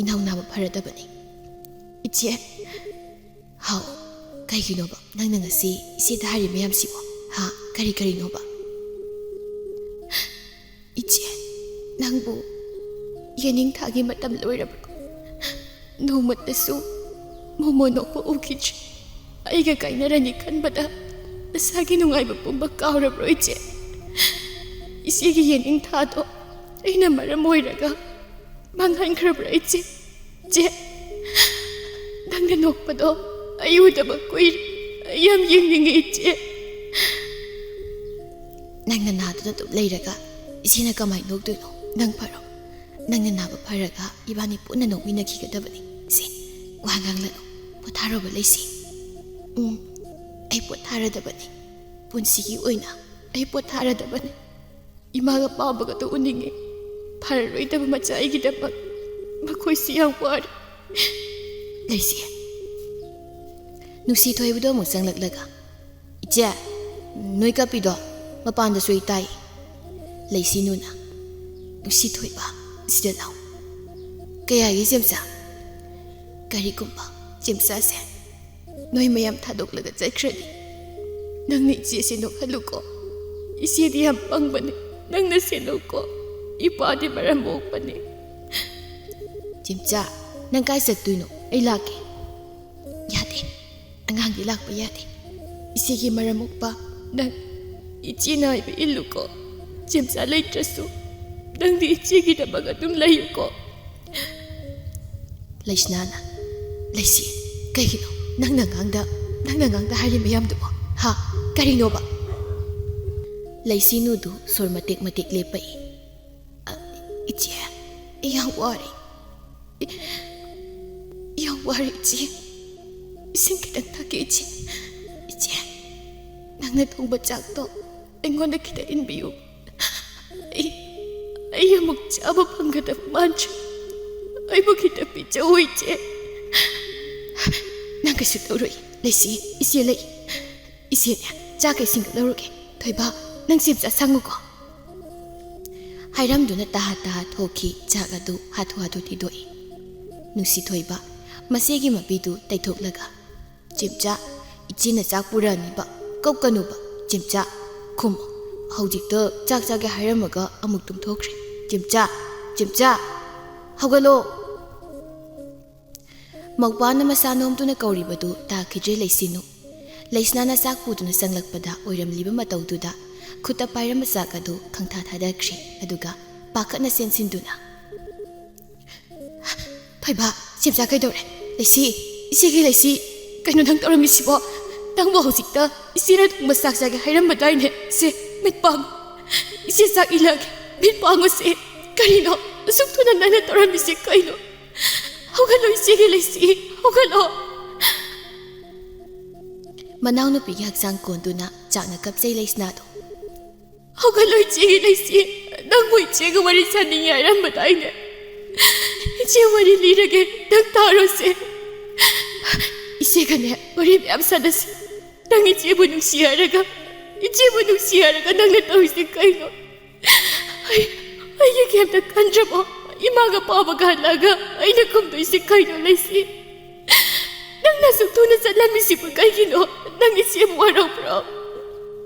ꯏꯅꯥꯎ ꯅꯥꯕ ꯐꯔꯗꯕꯅꯤ꯫ ꯏꯆꯦ, ꯍꯥꯎ, ꯀꯩꯒꯤꯅꯣꯕ ꯅꯪꯅ ꯉꯁꯤ ꯏꯆꯦꯗ ꯍꯥꯏꯔꯤ ꯃꯌꯥꯝꯁꯤꯕꯣ? ꯍꯥ? ꯀꯔꯤ ꯀꯔꯤꯅꯣꯕ? ꯏꯆꯦ, ꯅꯪꯕꯨ ꯌꯦꯅꯤꯡꯊꯥꯒꯤ ꯃꯇꯝ ꯂꯣꯏꯔꯕ꯭ꯔꯣ? ꯅꯣꯡꯃꯇꯁꯨ ꯃꯣꯃꯣ ꯅꯣꯛꯄ ꯎꯈꯤꯗ꯭ꯔꯤ꯫ ꯑꯩꯒ ꯀꯥꯏꯅꯔꯅꯤ ꯈꯟꯕꯗ ꯅꯁꯥꯒꯤ ꯅꯨꯡꯉꯥꯏꯕ ꯄꯨꯝꯕ ꯀꯥꯎꯔꯕ꯭ꯔꯣ ꯏꯆꯦ? ꯏꯆꯦꯒꯤ ꯌꯦꯅꯤꯡꯊꯥꯗꯣ ꯑꯩꯅ ꯃꯔꯝ ꯑꯣꯏꯔꯒ ꯃꯥꯡꯍꯟꯈ꯭ꯔꯕ꯭ꯔꯥ ꯏꯆꯦ? ꯏꯆꯦ, ꯅꯪꯅ ꯅꯣꯛꯄꯗꯣ ꯑꯩ ꯎꯗꯕ ꯀꯨꯏꯔꯦ꯫ ꯑꯩ ꯌꯥꯝ ꯌꯦꯡꯅꯤꯡꯉꯤ ꯏꯆꯦ꯫ ꯅꯪꯅ ꯅꯥꯗꯨꯅ ꯑꯗꯨꯝ ꯂꯩꯔꯒ ꯏꯆꯦꯅ ꯀꯃꯥꯏꯅ ꯅꯣꯛꯇꯣꯏꯅꯣ? ꯅꯪ ꯐꯔꯣ꯫ ꯅꯪꯅ ꯅꯥꯕ ꯐꯔꯒ ꯏꯕꯥꯅꯤ ꯄꯨꯟꯅ ꯅꯣꯛꯃꯤꯟꯅꯈꯤꯒꯗꯕꯅꯤ꯫ ꯁꯦ, ꯋꯥ ꯉꯥꯡꯂꯅꯨ꯫ ꯄꯣꯊꯥꯔꯣꯕ ꯂꯩꯁꯤ꯫ ꯎꯝ, ꯑꯩ ꯄꯣꯊꯥꯔꯗꯕꯅꯤ꯫ ꯄꯨꯟꯁꯤꯒꯤ ꯑꯣꯏꯅ ꯑꯩ ꯄꯣꯊꯥꯔꯗꯕꯅꯤ꯫ ꯏꯃꯥꯒ ꯄꯥꯕꯒꯗꯣ ꯎꯅꯤꯡꯉꯤ꯫ ꯐꯔꯔꯣꯏꯗꯕ ꯃꯆꯥ ꯑꯩꯒꯤꯗꯃꯛ꯫ ꯃꯈꯣꯏꯁꯤ ꯌꯥꯝ ꯋꯥꯔꯦ꯫ ꯂꯩꯁꯤ꯫ ꯅꯨꯡꯁꯤ ꯊꯣꯏꯕꯗꯣ ꯑꯃꯨꯛ ꯆꯪꯂꯛꯂꯒ, "ꯏꯆꯦ, ꯅꯣꯏ ꯀꯞꯄꯤꯗꯣ ꯃꯄꯥꯟꯗꯁꯨ ꯑꯩ ꯇꯥꯏ꯫" ꯂꯩꯁꯤ ꯅꯨꯅ, "ꯅꯨꯡꯁꯤ ꯊꯣꯏꯕ, ꯁꯤꯗ ꯂꯥꯎ꯫" "ꯀꯌꯥꯒꯤ ꯆꯦꯝꯆꯥ?" "ꯀꯔꯤꯒꯨꯝꯕ ꯆꯦꯝꯆꯥꯁꯦ ꯅꯣꯏ ꯃꯌꯥꯝ ꯊꯥꯗꯣꯛꯂꯒ ꯆꯠꯈ꯭ꯔꯗꯤ ꯅꯪꯅ ꯏꯆꯦꯁꯦ ꯅꯣꯛꯍꯜꯂꯨꯀꯣ꯫ ꯏꯆꯦꯗꯤ ꯌꯥꯝ ꯄꯪꯕꯅꯤ, ꯅꯪꯅ ꯁꯦꯟꯅꯧꯀꯣ꯫ ꯏꯄꯥꯗꯤ ꯃꯔꯝ ꯃꯣꯛꯄꯅꯤ꯫ ꯆꯦꯝꯆꯥ, ꯅꯪ ꯀꯥꯏ ꯆꯠꯇꯣꯏꯅꯣ? ꯑꯩ ꯂꯥꯛꯀꯦ꯫ ꯌꯥꯗꯦ, ꯑꯉꯥꯡꯗꯤ ꯂꯥꯛꯄ ꯌꯥꯗꯦ꯫ ꯏꯆꯦꯒꯤ ꯃꯔꯝ ꯃꯣꯛꯄ, ꯅꯪ ꯏꯆꯦꯅ ꯍꯥꯏꯕ ꯏꯜꯂꯨꯀꯣ꯫ ꯆꯦꯝꯆꯥ ꯂꯩꯇ꯭ꯔꯁꯨ ꯅꯪꯗꯤ ꯏꯆꯦꯒꯤꯗꯃꯛ ꯑꯗꯨꯝ ꯂꯩꯌꯨꯀꯣ꯫ ꯂꯩꯁꯅꯥꯅ, "ꯂꯩꯁꯤ, ꯀꯩꯒꯤꯅꯣ ꯅꯪꯅ ꯉꯥꯡꯗ, ꯅꯪꯅ ꯉꯥꯡꯗ ꯍꯥꯏꯔꯤ ꯃꯌꯥꯝꯗꯨꯕꯣ? ꯍꯥ? ꯀꯔꯤꯅꯣꯕ?" ꯂꯩꯁꯤꯅꯨꯗꯨ ꯁꯣꯔ ꯃꯇꯦꯛ ꯃꯇꯦꯛ ꯂꯦꯞꯄꯛꯏ꯫ "ꯑ, ꯏꯆꯦ, ꯑꯩ ꯌꯥꯝ ꯋꯥꯔꯦ꯫ ꯑꯩ ꯌꯥꯝ ꯋꯥꯔꯦ, ꯏꯆꯦ꯫ ꯏꯁꯤꯡ ꯈꯤꯇꯪ ꯊꯛꯀꯦ, ꯏꯆꯦ꯫ ꯏꯆꯦ, ꯅꯪꯅ ꯊꯣꯡꯕ ꯆꯥꯛꯇꯣ ꯑꯩꯉꯣꯟꯗ ꯈꯤꯇꯪ ꯏꯟꯕꯤꯌꯨ꯫ ꯑꯩ, ꯑꯩ ꯑꯃꯨꯛ ꯆꯥꯕ ꯐꯪꯒꯗꯕ ꯃꯥꯟꯗ꯭ꯔꯦ꯫ ꯑꯩꯕꯨ ꯈꯤꯇꯪ ꯄꯤꯖꯧ, ꯏꯆꯦ꯫" "ꯅꯪ ꯀꯩꯁꯨ ꯇꯧꯔꯣꯏ, ꯂꯩꯁꯤ, ꯏꯆꯦ ꯂꯩ꯫ ꯏꯆꯦꯅꯦ, ꯆꯥꯛꯀ ꯏꯁꯤꯡꯒ ꯂꯧꯔꯨꯒꯦ꯫ ꯊꯣꯏꯕ, ꯅꯪ ꯆꯦꯝꯆꯥ ꯁꯪꯉꯨꯀꯣ꯫" ꯍꯥꯏꯔꯝꯗꯨꯅ ꯇꯍꯥ ꯇꯍꯥ ꯊꯣꯛꯈꯤ꯫ ꯆꯥꯛ ꯑꯗꯨ ꯍꯥꯊꯨ ꯍꯥꯊꯨ ꯊꯤꯗꯣꯛꯏ꯫ ꯅꯨꯡꯁꯤꯊꯣꯏꯕ ꯃꯆꯦꯒꯤ ꯃꯄꯤꯗꯨ ꯇꯩꯊꯣꯛꯂꯒ, "ꯆꯦꯝꯆꯥ, ꯏꯆꯦꯅ ꯆꯥꯛ ꯄꯨꯔꯛꯑꯅꯤꯕ, ꯀꯞꯀꯅꯨꯕ꯫ ꯆꯦꯝꯆꯥ, ꯈꯨꯝꯃꯣ꯫ ꯍꯧꯖꯤꯛꯇ ꯆꯥꯛ ꯆꯥꯒꯦ ꯍꯥꯏꯔꯝꯃꯒ ꯑꯃꯨꯛ ꯇꯨꯝꯊꯣꯛꯈ꯭ꯔꯦ꯫ ꯆꯦꯝꯆꯥ, ꯆꯦꯝꯆꯥ, ꯍꯧꯒꯠꯂꯣ!" ꯃꯧꯄꯥꯅ ꯃꯁꯥ ꯅꯣꯝꯗꯨꯅ ꯀꯧꯔꯤꯕꯗꯨ ꯇꯥꯈꯤꯗ꯭ꯔꯦ ꯂꯩꯁꯤꯅꯨ꯫ ꯂꯩꯁꯅꯥꯅ ꯆꯥꯛ ꯄꯨꯗꯨꯅ ꯆꯪꯂꯛꯄꯗ ꯑꯣꯏꯔꯝꯂꯤꯕ ꯃꯇꯧꯗꯨꯗ ꯈꯨꯠꯇ ꯄꯥꯏꯔꯝꯕ ꯆꯥꯛ ꯑꯗꯨ ꯈꯪꯊꯥ ꯊꯥꯗꯈ꯭ꯔꯦ꯫ ꯑꯗꯨꯒ ꯄꯥꯈꯠꯅ ꯆꯦꯟꯁꯤꯟꯗꯨꯅ, "ꯊꯣꯏꯕ, ꯆꯦꯝꯆꯥ ꯀꯩꯗꯧꯔꯦ? ꯂꯩꯁꯤ, ꯏꯆꯦꯒꯤ ꯂꯩꯁꯤ, ꯀꯩꯅꯣ ꯅꯪ ꯇꯧꯔꯝꯃꯤꯁꯤꯕꯣ? ꯅꯪꯕꯨ ꯍꯧꯖꯤꯛꯇ ꯏꯆꯦꯅ ꯊꯣꯡꯕ ꯆꯥꯛ ꯆꯥꯒꯦ ꯍꯥꯏꯔꯝꯕꯗꯥꯏꯅꯦ? ꯁꯦ, ꯃꯤꯠ ꯄꯥꯡꯉꯨ꯫ ꯏꯆꯦ ꯆꯥꯛ ꯏꯜꯂꯛꯑꯒꯦ꯫ ꯃꯤꯠ ꯄꯥꯡꯉꯨꯁꯦ꯫ ꯀꯔꯤꯅꯣ ꯑꯁꯨꯛ ꯊꯨꯅ ꯅꯪꯅ ꯇꯧꯔꯝꯃꯤꯁꯦ ꯀꯩꯅꯣ? ꯍꯧꯒꯠꯂꯣ, ꯏꯆꯦꯒꯤ ꯂꯩꯁꯤ, ꯍꯧꯒꯠꯂꯣ!" ꯃꯅꯥꯎꯅꯨꯄꯤꯒꯤ ꯍꯛꯆꯥꯡ ꯀꯣꯟꯗꯨꯅ ꯆꯥꯛꯅ ꯀꯞꯆꯩ ꯂꯩꯁꯅꯥꯗꯣ꯫ "ꯍꯧꯒꯠꯂꯣ, ꯏꯆꯦꯒꯤ ꯂꯩꯁꯤ, ꯅꯪꯕꯨ ꯏꯆꯦꯒ ꯋꯥꯔꯤ ꯁꯥꯅꯤꯡꯉꯤ ꯍꯥꯏꯔꯝꯕꯗꯥꯏꯅꯦ? ꯏꯆꯦ ꯋꯥꯔꯤ ꯂꯤꯔꯒꯦ, ꯅꯪ ꯇꯥꯔꯣꯁꯦ꯫ ꯏꯆꯦꯒꯅꯦ ꯋꯥꯔꯤ ꯃꯌꯥꯝ ꯁꯥꯟꯅꯁꯤ꯫ ꯅꯪ ꯏꯆꯦꯕꯨ ꯅꯨꯡꯁꯤ ꯍꯥꯏꯔꯒ, ꯏꯆꯦꯕꯨ ꯅꯨꯡꯁꯤ ꯍꯥꯏꯔꯒ ꯅꯪꯅ ꯇꯧꯔꯤꯁꯦ ꯀꯩꯅꯣ? ꯑꯩ, ꯑꯩꯒꯤ ꯀꯩꯝꯇ ꯈꯟꯗ꯭ꯔꯕꯣ? ꯏꯃꯥꯒ ꯄꯥꯕꯒ ꯍꯜꯂꯛꯑꯒ ꯑꯩꯅ ꯈꯨꯝꯗꯣꯏꯁꯦ ꯀꯩꯅꯣ, ꯂꯩꯁꯤ? ꯅꯪ ꯑꯁꯨꯛ ꯊꯨꯅ ꯆꯠꯂꯝꯃꯤꯁꯤꯕꯨ ꯀꯩꯒꯤꯅꯣ? ꯅꯪ ꯏꯆꯦꯕꯨ ꯋꯥꯔꯧꯕ꯭ꯔꯣ?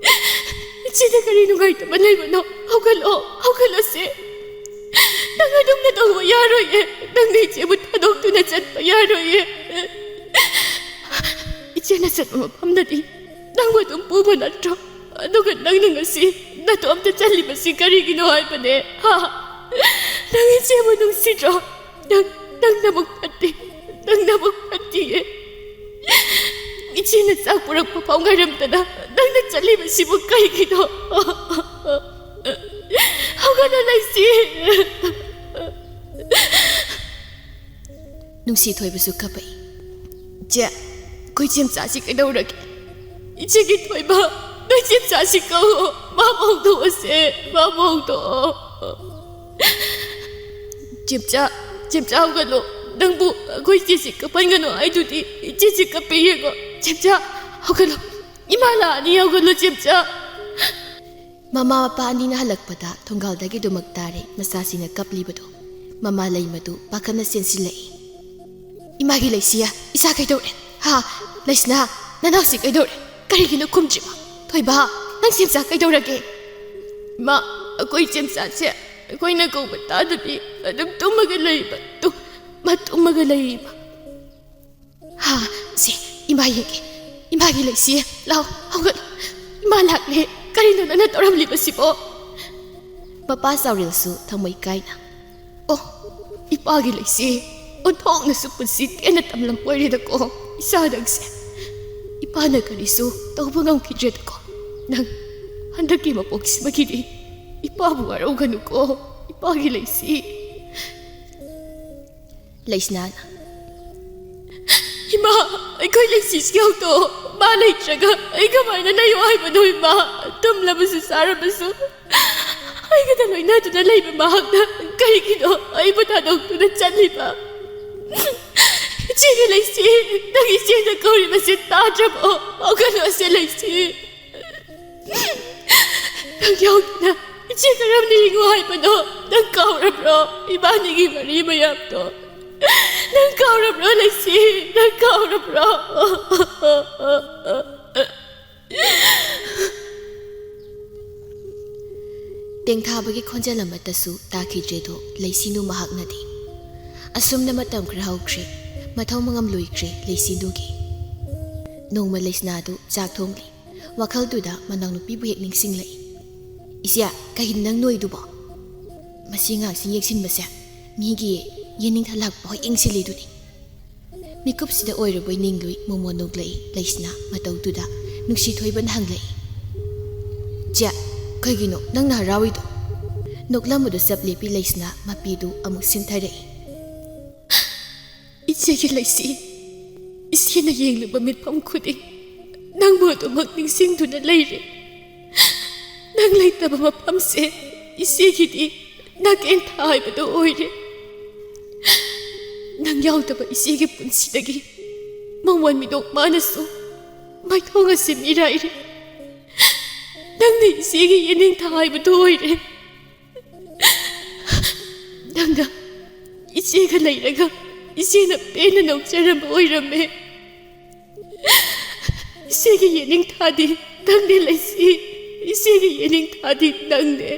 ꯏꯆꯦꯗ ꯀꯔꯤ ꯅꯨꯡꯉꯥꯏꯇꯕ ꯂꯩꯕꯅꯣ? ꯍꯧꯒꯠꯂꯣ, ꯍꯧꯒꯠꯂꯣꯁꯦ꯫ ꯅꯪ ꯑꯗꯨꯝꯅ ꯇꯧꯕ ꯌꯥꯔꯣꯏꯌꯦ꯫ ꯅꯪꯅ ꯏꯆꯦꯕꯨ ꯊꯥꯗꯣꯛꯇꯨꯅ ꯆꯠꯄ ꯌꯥꯔꯣꯏꯌꯦ꯫ ꯏꯆꯦꯅ ꯆꯠꯄ ꯃꯐꯝꯗꯗꯤ ꯅꯪꯕꯨ ꯑꯗꯨꯝ ꯄꯨꯕ ꯅꯠꯇ꯭ꯔꯣ? ꯑꯗꯨꯒ ꯅꯪꯅ ꯉꯁꯤ ꯅꯇꯣꯝꯇ ꯆꯠꯂꯤꯕꯁꯤ ꯀꯔꯤꯒꯤꯅꯣ ꯍꯥꯏꯕꯅꯦ? ꯍꯥ? ꯅꯪ ꯏꯆꯦꯕꯨ ꯅꯨꯡꯁꯤꯗ꯭ꯔꯣ? ꯅꯪ, ꯅꯪ ꯅꯕꯨꯛ ꯐꯠꯇꯦ꯫ ꯅꯪ ꯅꯕꯨꯛ ꯐꯠꯇꯤꯌꯦ꯫ ꯏꯆꯦꯅ ꯆꯥꯛ ꯄꯨꯔꯛꯄ ꯐꯥꯎ ꯉꯥꯏꯔꯝꯗꯅ ꯅꯪꯅ ꯆꯠꯂꯤꯕꯁꯤꯕꯨ ꯀꯩꯒꯤꯅꯣ? ꯍꯧꯒꯠꯂꯣ ꯂꯩꯁꯤ꯫ ꯅꯨꯡꯁꯤ ꯊꯣꯏꯕꯁꯨ ꯀꯞꯄꯛꯏ꯫ "ꯏꯆꯦ, ꯑꯩꯈꯣꯏ ꯆꯦꯝꯆꯥꯁꯤ ꯀꯩꯗꯧꯔꯒꯦ? ꯏꯆꯦꯒꯤ ꯊꯣꯏꯕ, ꯅꯣꯏ ꯆꯦꯝꯆꯥꯁꯤ ꯀꯧꯑꯣ꯫ ꯃꯥꯕꯨ ꯍꯧꯗꯣꯛꯑꯁꯦ, ꯃꯥꯕꯨ ꯍꯧꯗꯣꯛꯑꯣ꯫" "ꯆꯦꯝꯆꯥ, ꯆꯦꯝꯆꯥ ꯍꯧꯒꯠꯂꯣ꯫ ꯅꯪꯕꯨ ꯑꯩꯈꯣꯏ ꯆꯦꯁꯤ ꯀꯞꯍꯟꯒꯅꯨ ꯍꯥꯏꯗꯨꯗꯤ ꯏꯆꯦꯁꯤ ꯀꯞꯄꯦ ꯌꯦꯡꯉꯣ꯫ ꯆꯦꯝꯆꯥ, ꯍꯧꯒꯠꯂꯣ꯫ ꯏꯃꯥ ꯂꯥꯛꯑꯅꯤ, ꯍꯧꯒꯠꯂꯣ ꯆꯦꯝꯆꯥ꯫" ꯃꯃꯥ ꯃꯄꯥ ꯑꯅꯤꯅ ꯍꯜꯂꯛꯄꯗ ꯊꯣꯡꯒꯥꯜꯗꯒꯤ ꯑꯗꯨꯃꯛ ꯇꯥꯔꯦ ꯃꯆꯥꯁꯤꯡꯅ ꯀꯞꯂꯤꯕꯗꯣ꯫ ꯃꯃꯥ ꯂꯩꯃꯗꯨ ꯄꯥꯈꯠꯅ ꯆꯦꯟꯁꯤꯜꯂꯛꯏ꯫ "ꯏꯃꯥꯒꯤ ꯂꯩꯁꯤꯌꯥ, ꯏꯆꯥ ꯀꯩꯗꯧꯔꯦ? ꯍꯥ? ꯂꯩꯁꯅꯥ, ꯅꯅꯥꯎꯁꯤ ꯀꯩꯗꯧꯔꯦ? ꯀꯔꯤꯒꯤꯅꯣ ꯈꯨꯝꯗ꯭ꯔꯤꯕ? ꯊꯣꯏꯕ, ꯅꯪ ꯆꯦꯝꯆꯥ ꯀꯩꯗꯧꯔꯒꯦ?" "ꯏꯃꯥ, ꯑꯩꯈꯣꯏ ꯆꯦꯝꯆꯥꯁꯦ ꯑꯩꯈꯣꯏꯅ ꯀꯧꯕ ꯇꯥꯗꯕꯤ ꯑꯗꯨꯝ ꯇꯨꯝꯃꯒ ꯂꯩꯕ꯫ ꯇꯨ, ꯃꯥ ꯇꯨꯝꯃꯒ ꯂꯩꯔꯤꯕ꯫" "ꯍꯥ, ꯁꯦ, ꯏꯃꯥ ꯌꯦꯡꯒꯦ꯫ ꯏꯃꯥꯒꯤ ꯂꯩꯁꯤ, ꯂꯥꯎ, ꯍꯧꯒꯠꯂꯣ꯫ ꯏꯃꯥ ꯂꯥꯛꯂꯦ꯫ ꯀꯔꯤꯅꯣ ꯅꯪꯅ ꯇꯧꯔꯝꯂꯤꯕꯁꯤꯕꯣ?" ꯃꯄꯥ ꯆꯥꯎꯔꯦꯜꯁꯨ ꯊꯃꯣꯏ ꯀꯥꯏꯅ, "ꯑꯣ, ꯏꯄꯥꯒꯤ ꯂꯩꯁꯤ, ꯑꯣꯟꯊꯣꯛꯅꯁꯨ ꯄꯨꯟꯁꯤ ꯇꯦꯟꯅ ꯇꯝꯂꯝꯕ ꯑꯣꯏꯔꯦꯗꯀꯣ ꯏꯆꯥ ꯅꯪꯁꯦ꯫ ꯏꯄꯥꯅ ꯀꯔꯤꯁꯨ ꯇꯧꯕ ꯉꯝꯈꯤꯗ꯭ꯔꯦꯗꯀꯣ꯫ ꯅꯪ ꯍꯟꯗꯛꯀꯤ ꯃꯄꯣꯛꯁꯤꯃꯒꯤꯗꯤ ꯏꯄꯥꯕꯨ ꯋꯥꯔꯧꯒꯅꯨꯀꯣ, ꯏꯄꯥꯒꯤ ꯂꯩꯁꯤ꯫" ꯂꯩꯁꯅꯥꯅ, "ꯏꯃꯥ, ꯑꯩꯈꯣꯏ ꯂꯩꯁꯤꯁꯤ ꯍꯧꯗꯣꯛꯑꯣ꯫ ꯃꯥ ꯂꯩꯇ꯭ꯔꯒ ꯑꯩ ꯀꯃꯥꯏꯅ ꯂꯩꯌꯨ ꯍꯥꯏꯕꯅꯣ ꯏꯃꯥ? ꯇꯨꯝꯂꯕꯁꯨ ꯆꯥꯔꯕꯁꯨ ꯑꯩꯒꯗ ꯂꯣꯏꯅꯗꯨꯅ ꯂꯩꯕ ꯃꯍꯥꯛꯅ ꯀꯔꯤꯒꯤꯅꯣ ꯑꯩꯕꯨ ꯊꯥꯗꯣꯛꯇꯨꯅ ꯆꯠꯂꯤꯕ? ꯏꯆꯦꯒꯤ ꯂꯩꯁꯤ, ꯅꯪ ꯏꯆꯦꯅ ꯀꯧꯔꯤꯕꯁꯤ ꯇꯥꯗ꯭ꯔꯕꯣ? ꯍꯧꯒꯠꯂꯣꯁꯦ ꯂꯩꯁꯤ꯫ ꯅꯪ ꯌꯥꯎꯗꯅ ꯏꯆꯦ ꯀꯔꯝꯅ ꯍꯤꯡꯉꯨ ꯍꯥꯏꯕꯅꯣ? ꯅꯪ ꯀꯥꯎꯔꯕ꯭ꯔꯣ ꯏꯕꯥꯅꯤꯒꯤ ꯃꯔꯤ ꯃꯌꯥꯝꯗꯣ? ꯅꯪ ꯀꯥꯎꯔꯕ꯭ꯔꯣ, ꯂꯩꯁꯤ? ꯅꯪ ꯀꯥꯎꯔꯕ꯭ꯔꯣ? ꯇꯦꯡꯊꯥꯕꯒꯤ ꯈꯣꯟꯖꯦꯜ ꯑꯃꯠꯇꯁꯨ ꯇꯥꯈꯤꯗ꯭ꯔꯦꯗꯣ ꯂꯩꯁꯤꯅꯨ ꯃꯍꯥꯛꯅꯗꯤ꯫ ꯑꯁꯨꯝꯅ ꯃꯇꯝ ꯈꯔ ꯍꯧꯈ꯭ꯔꯦ꯫ ꯃꯊꯧ ꯃꯉꯝ ꯂꯣꯏꯈ꯭ꯔꯦ ꯂꯩꯁꯤꯅꯨꯒꯤ꯫ ꯅꯣꯡꯃ ꯂꯩꯁꯅꯥꯗꯨ ꯆꯥꯛ ꯊꯣꯡꯂꯤ꯫ ꯋꯥꯈꯜꯗꯨꯗ ꯃꯅꯥꯎꯅꯨꯄꯤꯕꯨ ꯍꯦꯛ ꯅꯤꯡꯁꯤꯡꯂꯛꯏ꯫ "ꯏꯆꯦ, ꯀꯩꯒꯤꯅꯣ ꯅꯪ ꯅꯣꯏꯗꯨꯕꯣ? ꯃꯁꯤ ꯉꯥꯛꯁꯤꯡ ꯌꯦꯡꯁꯤꯟꯕꯁꯦ ꯃꯤꯒꯤ ꯌꯦꯅꯤꯡꯊ ꯂꯥꯛꯄ ꯍꯣꯏ ꯌꯦꯡꯁꯤꯜꯂꯤꯗꯨꯅꯤ꯫" ꯃꯤꯀꯨꯞꯁꯤꯗ ꯑꯣꯏꯔꯕꯣꯏ ꯅꯤꯡꯂꯨꯏ ꯃꯣꯃꯣꯟ ꯅꯣꯛꯂꯛꯏ ꯂꯩꯁꯅꯥ ꯃꯇꯧꯗꯨꯗ꯫ ꯅꯨꯡꯁꯤ ꯊꯣꯏꯕꯅ ꯍꯪꯂꯛꯏ, "ꯆꯦ, ꯀꯩꯒꯤꯅꯣ ꯅꯪꯅ ꯍꯔꯥꯎꯏꯗꯣ?" ꯅꯣꯛꯂꯝꯕꯗꯨ ꯆꯞ ꯂꯦꯞꯄꯤ ꯂꯩꯁꯅꯥ ꯃꯄꯤꯗꯨ ꯑꯃꯨꯛ ꯁꯤꯟꯊꯔꯛꯏ꯫ "ꯏꯆꯦꯒꯤ ꯂꯩꯁꯤ, ꯏꯆꯦꯅ ꯌꯦꯡꯂꯨꯕ ꯃꯤꯠꯐꯝ ꯈꯨꯗꯤꯡ ꯅꯪꯕꯨ ꯑꯗꯨꯃꯛ ꯅꯤꯡꯁꯤꯡꯗꯨꯅ ꯂꯩꯔꯦ꯫ ꯅꯪ ꯂꯩꯇꯕ ꯃꯐꯝꯁꯦ ꯏꯆꯦꯒꯤꯗꯤ ꯅꯥꯀꯦꯟꯊꯥ ꯍꯥꯏꯕꯗꯨ ꯑꯣꯏꯔꯦ꯫ ꯅꯪ ꯌꯥꯎꯗꯕ ꯏꯆꯦꯒꯤ ꯄꯨꯟꯁꯤꯗꯒꯤ ꯃꯉꯣꯟ ꯃꯤꯅꯣꯛ ꯃꯥꯅꯁꯨ ꯃꯥꯏꯊꯣꯡ ꯑꯁꯤ ꯃꯤꯔꯥꯏꯔꯦ꯫ ꯅꯪꯅ ꯏꯆꯦꯒꯤ ꯌꯦꯅꯤꯡꯊꯥ ꯍꯥꯏꯕꯗꯨ ꯑꯣꯏꯔꯦ꯫ ꯅꯪꯅ ꯏꯆꯦꯒ ꯂꯩꯔꯒ ꯏꯆꯦꯅ ꯄꯦꯟꯅ ꯅꯣꯛꯆꯔꯝꯕ ꯑꯣꯏꯔꯝꯃꯦ꯫ ꯏꯆꯦꯒꯤ ꯌꯦꯅꯤꯡꯊꯥꯗꯤ ꯅꯪꯅꯦ ꯂꯩꯁꯤ, ꯏꯆꯦꯒꯤ ꯌꯦꯅꯤꯡꯊꯥꯗꯤ ꯅꯪꯅꯦ꯫"